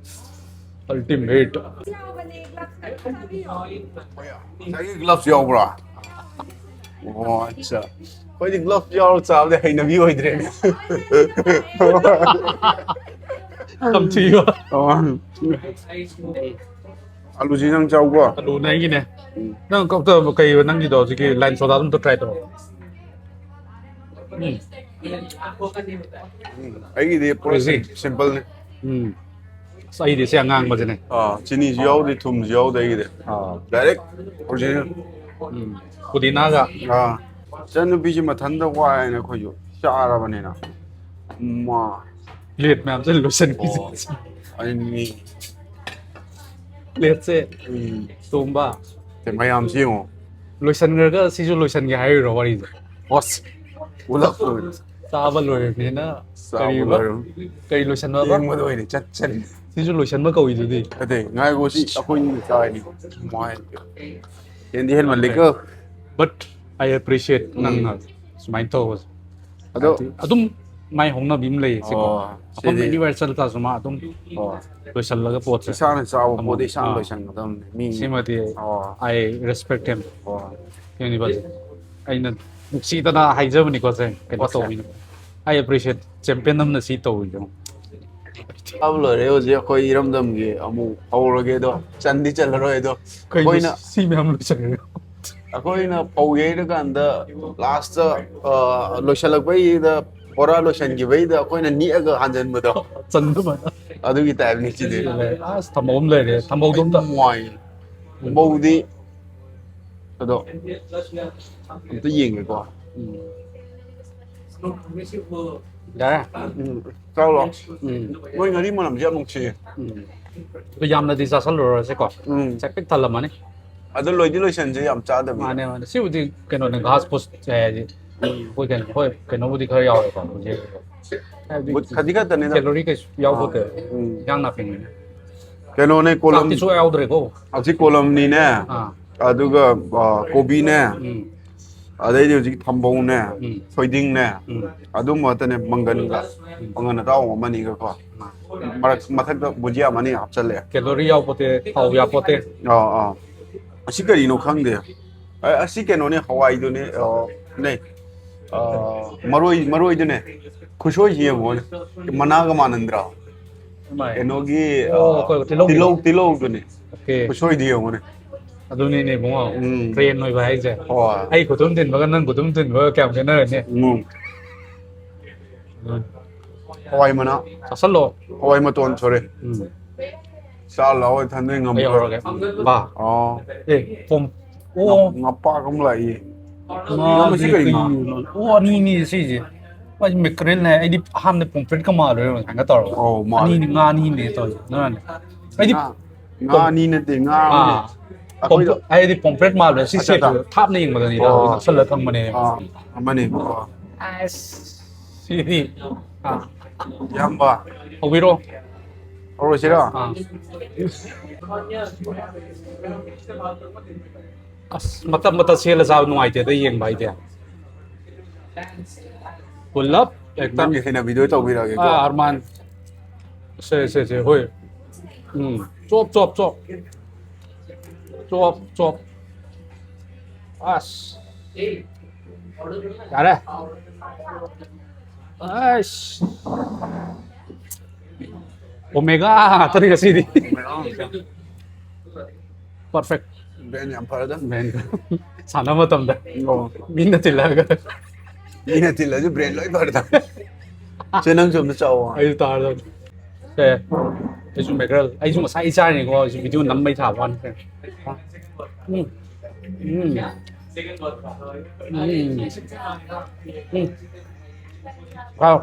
Ultimate꯫ ꯉꯁꯥꯏꯒꯤ gloves ꯌꯥꯎꯕ꯭ꯔꯣ? ꯑꯣ, ꯑꯠꯆꯥ꯫ ꯑꯩꯈꯣꯏꯗꯤ gloves ꯌꯥꯎꯔ ꯆꯥꯕꯗꯤ ꯍꯩꯅꯕꯤ ꯑꯣꯏꯗ꯭ꯔꯦꯅꯦ꯫ ꯇꯝꯊꯤꯕ꯫ ꯑꯣ꯫ ꯑꯂꯨꯁꯤ ꯅꯪ ꯆꯥꯎꯀꯣ꯫ ꯑꯂꯨꯅ ꯑꯩꯒꯤꯅꯦ꯫ ꯎꯝ꯫ ꯅꯪ ꯀꯧꯇ ꯀꯩ ꯅꯪꯒꯤꯗꯣ ꯍꯧꯖꯤꯛꯀꯤ lime soda ꯗꯨ ꯑꯝꯇ try ꯇꯧꯔꯣ꯫ ꯎꯝ꯫ ꯎꯝ꯫ ꯑꯩꯒꯤꯗꯤ ꯄꯨꯔꯥ crazy꯫ Sim-, simple ꯅꯦ꯫ ꯎꯝ꯫ ꯑꯁ, ꯑꯩꯗꯤ ꯁꯤ ꯑꯉꯥꯡꯕꯁꯤꯅꯦ꯫ ꯑꯥ, ꯆꯤꯅꯤꯁꯨ ꯌꯥꯎꯗꯦ, ꯊꯨꯝꯁꯨ ꯌꯥꯎꯗꯦ ꯑꯩꯒꯤꯗꯤ꯫ ꯑꯥ꯫ Direct original꯫ ꯎꯝ꯫ ꯄꯨꯗꯤꯅꯥꯒ꯫ ꯑꯥ꯫ ꯏꯆꯟꯅꯨꯄꯤꯁꯤ ꯃꯊꯟꯇ ꯋꯥꯏꯅ ꯑꯩꯈꯣꯏꯁꯨ ꯆꯥꯔꯕꯅꯤꯅ꯫ ꯃꯥ꯫ ꯄ꯭ꯂꯦꯠ ꯃꯌꯥꯝꯁꯦ ꯂꯣꯏꯁꯟꯈꯤꯁꯦ꯫ ꯑꯣ꯫ ꯑꯅꯤ꯫ ꯄ꯭ꯂꯦꯠꯁꯦ ꯎꯝ꯫ ꯇꯣꯝꯕ꯫ ꯁꯦ ꯃꯌꯥꯝꯁꯤ ꯌꯦꯡꯉꯣ꯫ ꯂꯣꯏꯁꯟꯈ꯭ꯔꯒ ꯁꯤꯁꯨ ꯂꯣꯏꯁꯟꯒꯦ ꯍꯥꯏꯔꯤꯔꯣ ꯋꯥꯔꯤꯁꯦ? ꯑꯁ꯫ ꯄꯨꯂꯞ ꯂꯣꯏꯔꯦ꯫ ꯆꯥꯕ ꯂꯣꯏꯔꯕꯅꯤꯅ ꯆꯥꯕ ꯀꯔꯤꯕ? ꯂꯣꯏꯔꯕ꯫ ꯀꯔꯤ ꯂꯣꯏꯁꯟꯕ? ꯌꯦꯡꯕꯗ ꯑꯣꯏꯅ ꯆꯠꯆꯔꯤ꯫ ꯁꯤꯁꯨ ꯂꯣꯏꯁꯟꯕ ꯀꯧꯏꯗꯨꯗꯤ꯫ ꯑꯗꯩ ꯉꯥꯏꯈꯣ ꯁꯤ ꯑꯩꯈꯣꯏꯅꯤ ꯆꯥꯔꯤꯅꯤ꯫ ꯃꯥꯏ꯫ ꯍꯦꯟꯗꯤ ꯍꯦꯟꯃꯜꯂꯤꯀꯣ꯫ But I appreciate ꯎꯝ꯫ ꯅꯪꯅ ꯁꯨꯃꯥꯏꯅ ꯇꯧꯕꯁꯦ꯫ ꯑꯗꯣ ꯍꯥꯏꯗꯤ ꯑꯗꯨꯝ ꯃꯥꯏ ꯍꯧꯅꯕꯤ ꯑꯃ ꯂꯩꯌꯦ ꯁꯤꯀꯣ꯫ ꯑꯣ, ꯃꯐꯝ ꯁꯤꯗꯤ ꯑꯦꯅꯤꯋꯦꯔ ꯆꯠꯂ ꯇꯥꯔꯁꯨ ꯃꯥ ꯑꯗꯨꯝ ꯑꯣ꯫ ꯂꯣꯏꯁꯜꯂꯒ ꯄꯣꯠꯁꯦ꯫ ꯏꯁꯥꯅ ꯆꯥꯕ ꯑꯃꯨꯛ, ꯄꯣꯠꯇꯤ ꯏꯁꯥꯅ ꯑꯥ꯫ ꯂꯣꯏꯁꯟꯒꯗꯕꯅꯤ꯫ ꯃꯤ ꯁꯤꯃꯗꯤ ꯑꯣ꯫ I respect him꯫ ꯑꯣ꯫ ꯁꯤꯅꯤꯕ ꯑꯩꯅ ꯅꯨꯡꯁꯤꯗꯅ ꯍꯥꯏꯖꯕꯅꯤꯀꯣ ꯁꯦ꯫ ꯀꯩꯅꯣ ꯄꯣꯠꯁꯦ꯫ ꯇꯧꯕꯤꯅ꯫ I appreciate ꯆꯦꯝꯄꯤꯌꯟ ꯑꯃꯅ ꯁꯤ ꯇꯧꯕꯤꯗꯣ꯫ ꯆꯥꯕ ꯂꯣꯏꯔꯦ ꯍꯧꯖꯤꯛ ꯑꯩꯈꯣꯏ ꯏꯔꯝꯗꯝꯒꯤ ꯑꯃꯨꯛ ꯍꯧꯔꯒꯦ ꯑꯗꯣ ꯆꯟꯗꯤ ꯆꯜꯂꯔꯣꯏ ꯑꯗꯣ ꯀꯩꯅꯣ ꯑꯩꯈꯣꯏꯅ ꯁꯤ ꯃꯌꯥꯝ ꯂꯣꯏꯁꯟꯈ꯭ꯔꯦ? ꯑꯩꯈꯣꯏꯅ ꯐꯧ ꯌꯩꯔꯀꯥꯟꯗ ꯂꯥꯁꯇ ꯂꯣꯏꯁꯤꯜꯂꯛꯄꯩꯗ ꯕꯣꯔꯥ ꯂꯣꯏꯁꯤꯟꯈꯤꯕꯩꯗ ꯑꯩꯈꯣꯏꯅ ꯅꯤꯛꯑꯒ ꯍꯥꯟꯖꯟꯕꯗꯣ ꯆꯟꯗꯕ꯫ ꯑꯗꯨꯒꯤ ꯇꯥꯏꯞꯅꯤ ꯁꯤꯗꯤ꯫ ꯑꯁ ꯊꯝꯕꯧ ꯑꯃ ꯂꯩꯔꯦ꯫ ꯊꯝꯕꯧꯗꯣ ꯑꯝꯇ꯫ ꯃꯣꯏ ꯐꯧꯗꯤ ꯑꯗꯣ ꯑꯝꯇ ꯌꯦꯡꯒꯦꯀꯣ꯫ ꯌꯥꯔꯦ꯫ ꯎꯝ, ꯆꯥꯎꯔꯣ꯫ ꯎꯝ꯫ ꯃꯣꯏ ꯉꯥꯔꯤ ꯃꯅꯝꯁꯦ ꯌꯥꯝ ꯅꯨꯡꯁꯤꯌꯦ꯫ ꯎꯝ꯫ ꯑꯗꯨ ꯌꯥꯝꯅꯗꯤ ꯆꯥꯁꯜꯂꯨꯔꯁꯦꯀꯣ꯫ ꯎꯝ꯫ ꯆꯥꯛ ꯄꯤꯛ ꯊꯜꯂꯝꯃꯅꯤ꯫ ꯑꯗꯣ ꯂꯣꯏꯗꯤ ꯂꯣꯏꯁꯟꯁꯦ ꯌꯥꯝ ꯆꯥꯗꯕꯤ꯫ ꯃꯥꯅꯦ ꯃꯥꯅꯦ꯫ ꯁꯤꯕꯨꯗꯤ ꯀꯩꯅꯣꯅꯦ, ꯒ꯭ꯔꯥꯁ ꯄꯣꯁ ꯍꯥꯏꯗꯤ ꯑꯩꯈꯣꯏ ꯀꯩꯅꯣ, ꯍꯣꯏ, ꯀꯩꯅꯣꯕꯨꯗꯤ ꯈꯔ ꯌꯥꯎꯔꯦꯀꯣ ꯍꯧꯖꯤꯛ꯫ ꯍꯥꯏꯕꯗꯤ ꯕꯨꯠ ꯈꯖꯤꯛ ꯈꯛꯇꯅꯤꯗ꯫ ꯀꯦꯂꯣꯔꯤ ꯀꯩꯁꯨ ꯌꯥꯎꯗꯦ꯫ ꯎꯝ꯫ ꯏꯟꯖꯥꯡ ꯅꯥꯄꯤꯅꯤꯅ꯫ ꯀꯩꯅꯣꯅꯦ ꯀꯣꯂꯝ꯫ ꯆꯥꯛꯇꯤ ꯁꯨꯡꯌꯥꯎ ꯌꯥꯎꯗ꯭ꯔꯦꯀꯣ꯫ ꯍꯧꯖꯤꯛ ꯀꯣꯂꯝꯅꯤꯅꯦ꯫ ꯑꯥ꯫ ꯑꯗꯨꯒ ꯑ, ꯀꯣꯕꯤꯅꯦ꯫ ꯎꯝ꯫ ꯑꯗꯩꯗꯤ ꯍꯧꯖꯤꯛ ꯊꯝꯕꯧꯅꯦ꯫ ꯎꯝ꯫ ꯊꯣꯏꯗꯤꯡꯅꯦ꯫ ꯎꯝ꯫ ꯑꯗꯨꯝꯕ ꯉꯥꯛꯇꯅꯦ ꯃꯪꯒꯟꯒ꯫ ꯃꯪꯒꯟ ꯑꯇꯥꯎꯕ ꯑꯃꯅꯤꯒꯀꯣ꯫ ꯃꯔꯛ ꯃꯊꯛꯇ ꯕꯨꯖꯤꯌꯥ ꯑꯃꯅꯤ ꯍꯥꯞꯆꯜꯂꯦ꯫ ꯀꯦꯂꯣꯔꯤ ꯌꯥꯎꯄꯣꯠꯇꯦ, ꯊꯥꯎ ꯌꯥꯎꯄꯣꯠꯇꯦ꯫ ꯑꯥ ꯑꯥ꯫ ꯑꯁꯤ ꯀꯔꯤꯅꯣ ꯈꯪꯗꯦ꯫ ꯑ, ꯑꯁꯤ ꯀꯩꯅꯣꯅꯦ ꯍꯋꯥꯏꯗꯨꯅꯦ꯫ ꯑ, ꯅꯦ꯫ ꯑ, ꯃꯔꯣꯏ ꯃꯔꯣꯏꯗꯨꯅꯦ꯫ ꯈꯨꯁꯣꯏꯁꯤ ꯌꯦꯡꯉꯣꯅꯦ꯫ ꯃꯅꯥꯒ ꯃꯥꯟꯅꯗ꯭ꯔꯣ? ꯀꯃꯥꯏ? ꯀꯩꯅꯣꯒꯤ ꯑ, ꯑꯣ, ꯑꯩꯈꯣꯏ ꯇꯤꯜꯍꯧꯒꯤꯗꯣ? ꯇꯤꯜꯍꯧ ꯇꯤꯜꯍꯧꯗꯨꯅꯦ꯫ ꯑꯣꯀꯦ꯫ ꯈꯨꯁꯣꯏꯗꯤ ꯌꯦꯡꯉꯣꯅꯦ꯫ ꯑꯗꯨꯅꯤꯅꯦ ꯏꯕꯨꯡꯉꯣ꯫ ꯎꯝ꯫ ꯐ꯭ꯔꯦꯟ ꯑꯣꯏꯕ ꯍꯥꯏꯁꯦ꯫ ꯍꯣꯏ꯫ ꯑꯩ ꯈꯨꯇꯨꯝ ꯊꯤꯟꯕꯒ ꯅꯪ ꯈꯨꯇꯨꯝ ꯊꯤꯟꯕꯒ ꯀꯌꯥꯝ ꯈꯦꯠꯅꯔꯅꯤ? ꯎꯝ꯫ ꯍꯋꯥꯏ ꯃꯅꯥ꯫ ꯆꯥꯁꯜꯂꯣ꯫ ꯍꯋꯥꯏ ꯃꯇꯣꯟ ꯁꯣꯔꯤ꯫ ꯎꯝ꯫ ꯆꯥ ꯂꯥꯛꯑꯣ ꯏꯊꯟꯗ ꯑꯩ ꯉꯝꯃꯔꯣꯏ꯫ ꯍꯧꯔꯒꯦ꯫ ꯕꯥ꯫ ꯑꯣ꯫ ꯑꯦ, ꯄꯣꯝ꯫ ꯑꯣ꯫ ꯉꯄꯥꯛ ꯑꯃ ꯂꯥꯛꯏ꯫ ꯃꯥꯁꯦ ꯃꯁꯤ ꯀꯔꯤ ꯉꯥ? ꯀꯩꯅꯣ? ꯑꯣ, ꯑꯅꯤꯅꯤ ꯁꯤꯁꯦ꯫ ꯑꯩ ꯃꯦꯀꯔꯦꯜꯅꯦ, ꯑꯩꯗꯤ ꯑꯍꯥꯟꯕꯗ ꯄꯣꯝꯐ꯭ꯔꯦꯠꯀ ꯃꯥꯜꯂꯨꯔꯦ ꯉꯁꯥꯏꯒ ꯇꯧꯔꯒ꯫ ꯑꯧ, ꯃꯥꯜꯂꯦ꯫ ꯑꯅꯤꯅꯤ, ꯉꯥ ꯑꯅꯤꯅꯦ ꯇꯧꯔꯤꯁꯦ꯫ ꯑꯗꯨꯅꯅꯦ ꯑꯩꯗꯤ ꯉꯥ, ꯉꯥ ꯑꯅꯤ ꯅꯠꯇꯦ, ꯉꯥ ꯑꯃꯅꯦ꯫ ꯑꯥ, ꯑꯩꯈꯣꯏꯗꯣ ꯄꯣꯝꯐ꯭ꯔꯦꯠ, ꯑꯩꯗꯤ ꯄꯣꯝꯐ꯭ꯔꯦꯠ ꯃꯥꯜꯂꯨꯔꯦ ꯁꯤ ꯑꯠꯆꯥ, ꯑꯠꯆꯥ꯫ ꯁꯦꯞꯇꯨ ꯊꯥꯞꯅ ꯌꯦꯡꯕꯗꯅꯤꯗ ꯑꯣ꯫ ꯍꯧꯖꯤꯛ ꯅꯛꯁꯜꯂ ꯊꯝꯕꯅꯦ꯫ ꯑꯥ, ꯑꯃꯅꯦꯕꯀꯣ꯫ ꯑꯁ, ꯁꯤꯗꯤ ꯑꯥ, ꯏꯌꯥꯝꯕ, ꯍꯧꯕꯤꯔꯣ꯫ ꯍꯧꯔꯁꯤꯔꯣ? ꯑꯥ꯫ ꯑꯁ, ꯃꯇꯠ ꯃꯇꯠ ꯁꯦꯠꯂ ꯆꯥꯕ ꯅꯨꯡꯉꯥꯏꯇꯦꯗ ꯌꯦꯡꯕ ꯑꯩꯗꯤ꯫ ꯄꯨꯂꯞ ꯍꯦꯛꯇ꯫ ꯅꯪꯒꯤ ꯍꯩꯅꯕꯤꯗꯣ ꯇꯧꯕꯤꯔꯛꯑꯒꯦꯀꯣ꯫ ꯑꯥ, ꯑꯔꯃꯥꯟ꯫ ꯁꯦ, ꯁꯦ, ꯁꯦ, ꯍꯣꯏ꯫ ꯎꯝ꯫ ꯆꯣꯞ, ꯆꯣꯞ, ꯆꯣꯞ꯫ ꯆꯣꯞ, ꯆꯣꯞ꯫ ꯑꯁ꯫ ꯌꯥꯔꯦ꯫ ꯑꯁ꯫ ꯑꯣꯃꯦꯒꯥ ꯉꯥꯛꯇꯅꯤ ꯉꯁꯤꯗꯤ꯫ ꯄꯔꯐꯦꯛ꯫ ꯕ꯭ꯔꯦꯟ ꯌꯥꯝ ꯐꯔꯗ꯫ ꯁꯥꯟꯅꯕ ꯃꯇꯝꯗ ꯑꯣ꯫ ꯃꯤꯅ ꯇꯤꯜꯂꯛꯑꯒ꯫ ꯃꯤꯅ ꯇꯤꯜꯂꯁꯨ ꯕ꯭ꯔꯦꯟ ꯂꯣꯏ ꯐꯔꯗ꯫ ꯁꯦ, ꯅꯪꯁꯨ ꯑꯝꯇ ꯆꯥꯎꯋꯣ꯫ ꯑꯩꯁꯨ ꯇꯥꯔꯗꯕꯅꯤ꯫ ꯁꯦ, ꯑꯩꯁꯨ ꯃꯦꯀꯔꯦꯜ꯫ ꯑꯩꯁꯨ ꯉꯁꯥꯏ ꯆꯥꯔꯤꯅꯤꯀꯣ꯫ ꯑꯩꯁꯨ ꯚꯤꯗꯤꯑꯣ ꯅꯝꯕꯩ ꯊꯥꯕ ꯋꯥꯅꯤ꯫ ꯎꯝ꯫ ꯎꯝ꯫ ꯎꯝ꯫ ꯎꯝ꯫ ꯍꯥꯎ꯫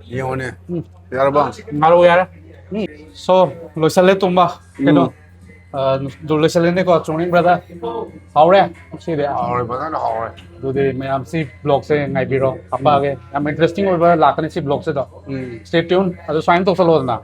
ꯌꯦꯡꯉꯣꯅꯦ꯫ ꯎꯝ꯫ ꯌꯥꯔꯕ? ꯉꯥꯔꯧ ꯌꯥꯔꯦ꯫ ꯎꯝ꯫ So, ꯂꯣꯏꯁꯜꯂꯦ ꯇꯨꯝꯕ꯫ ꯀꯩꯅꯣ? ꯎꯝ꯫ ꯑ, ꯑꯗꯨ ꯂꯣꯏꯁꯜꯂꯦꯅꯦꯀꯣ, ꯆꯣꯡꯅꯤꯡ brother꯫ ꯍꯥꯎꯔꯦ ꯉꯁꯤꯗꯤ꯫ ꯍꯥꯎꯔꯦ, ꯐꯖꯅ ꯍꯥꯎꯔꯦ꯫ ꯑꯗꯨꯗꯤ ꯃꯌꯥꯝ ꯁꯤ vlogꯁꯦ ꯉꯥꯏꯕꯤꯔꯣ, ꯍꯥꯞꯄꯛꯑꯒꯦ꯫ ꯌꯥꯝ interesting ꯑꯣꯏꯕ ꯂꯥꯛꯀꯅꯤ ꯁꯤ vlogꯁꯤꯗ꯫ ꯎꯝ꯫ Stay tuned꯫ ꯑꯗꯨ ꯁꯨꯃꯥꯏꯅ ꯇꯧꯁꯜꯂꯣꯗꯅ꯫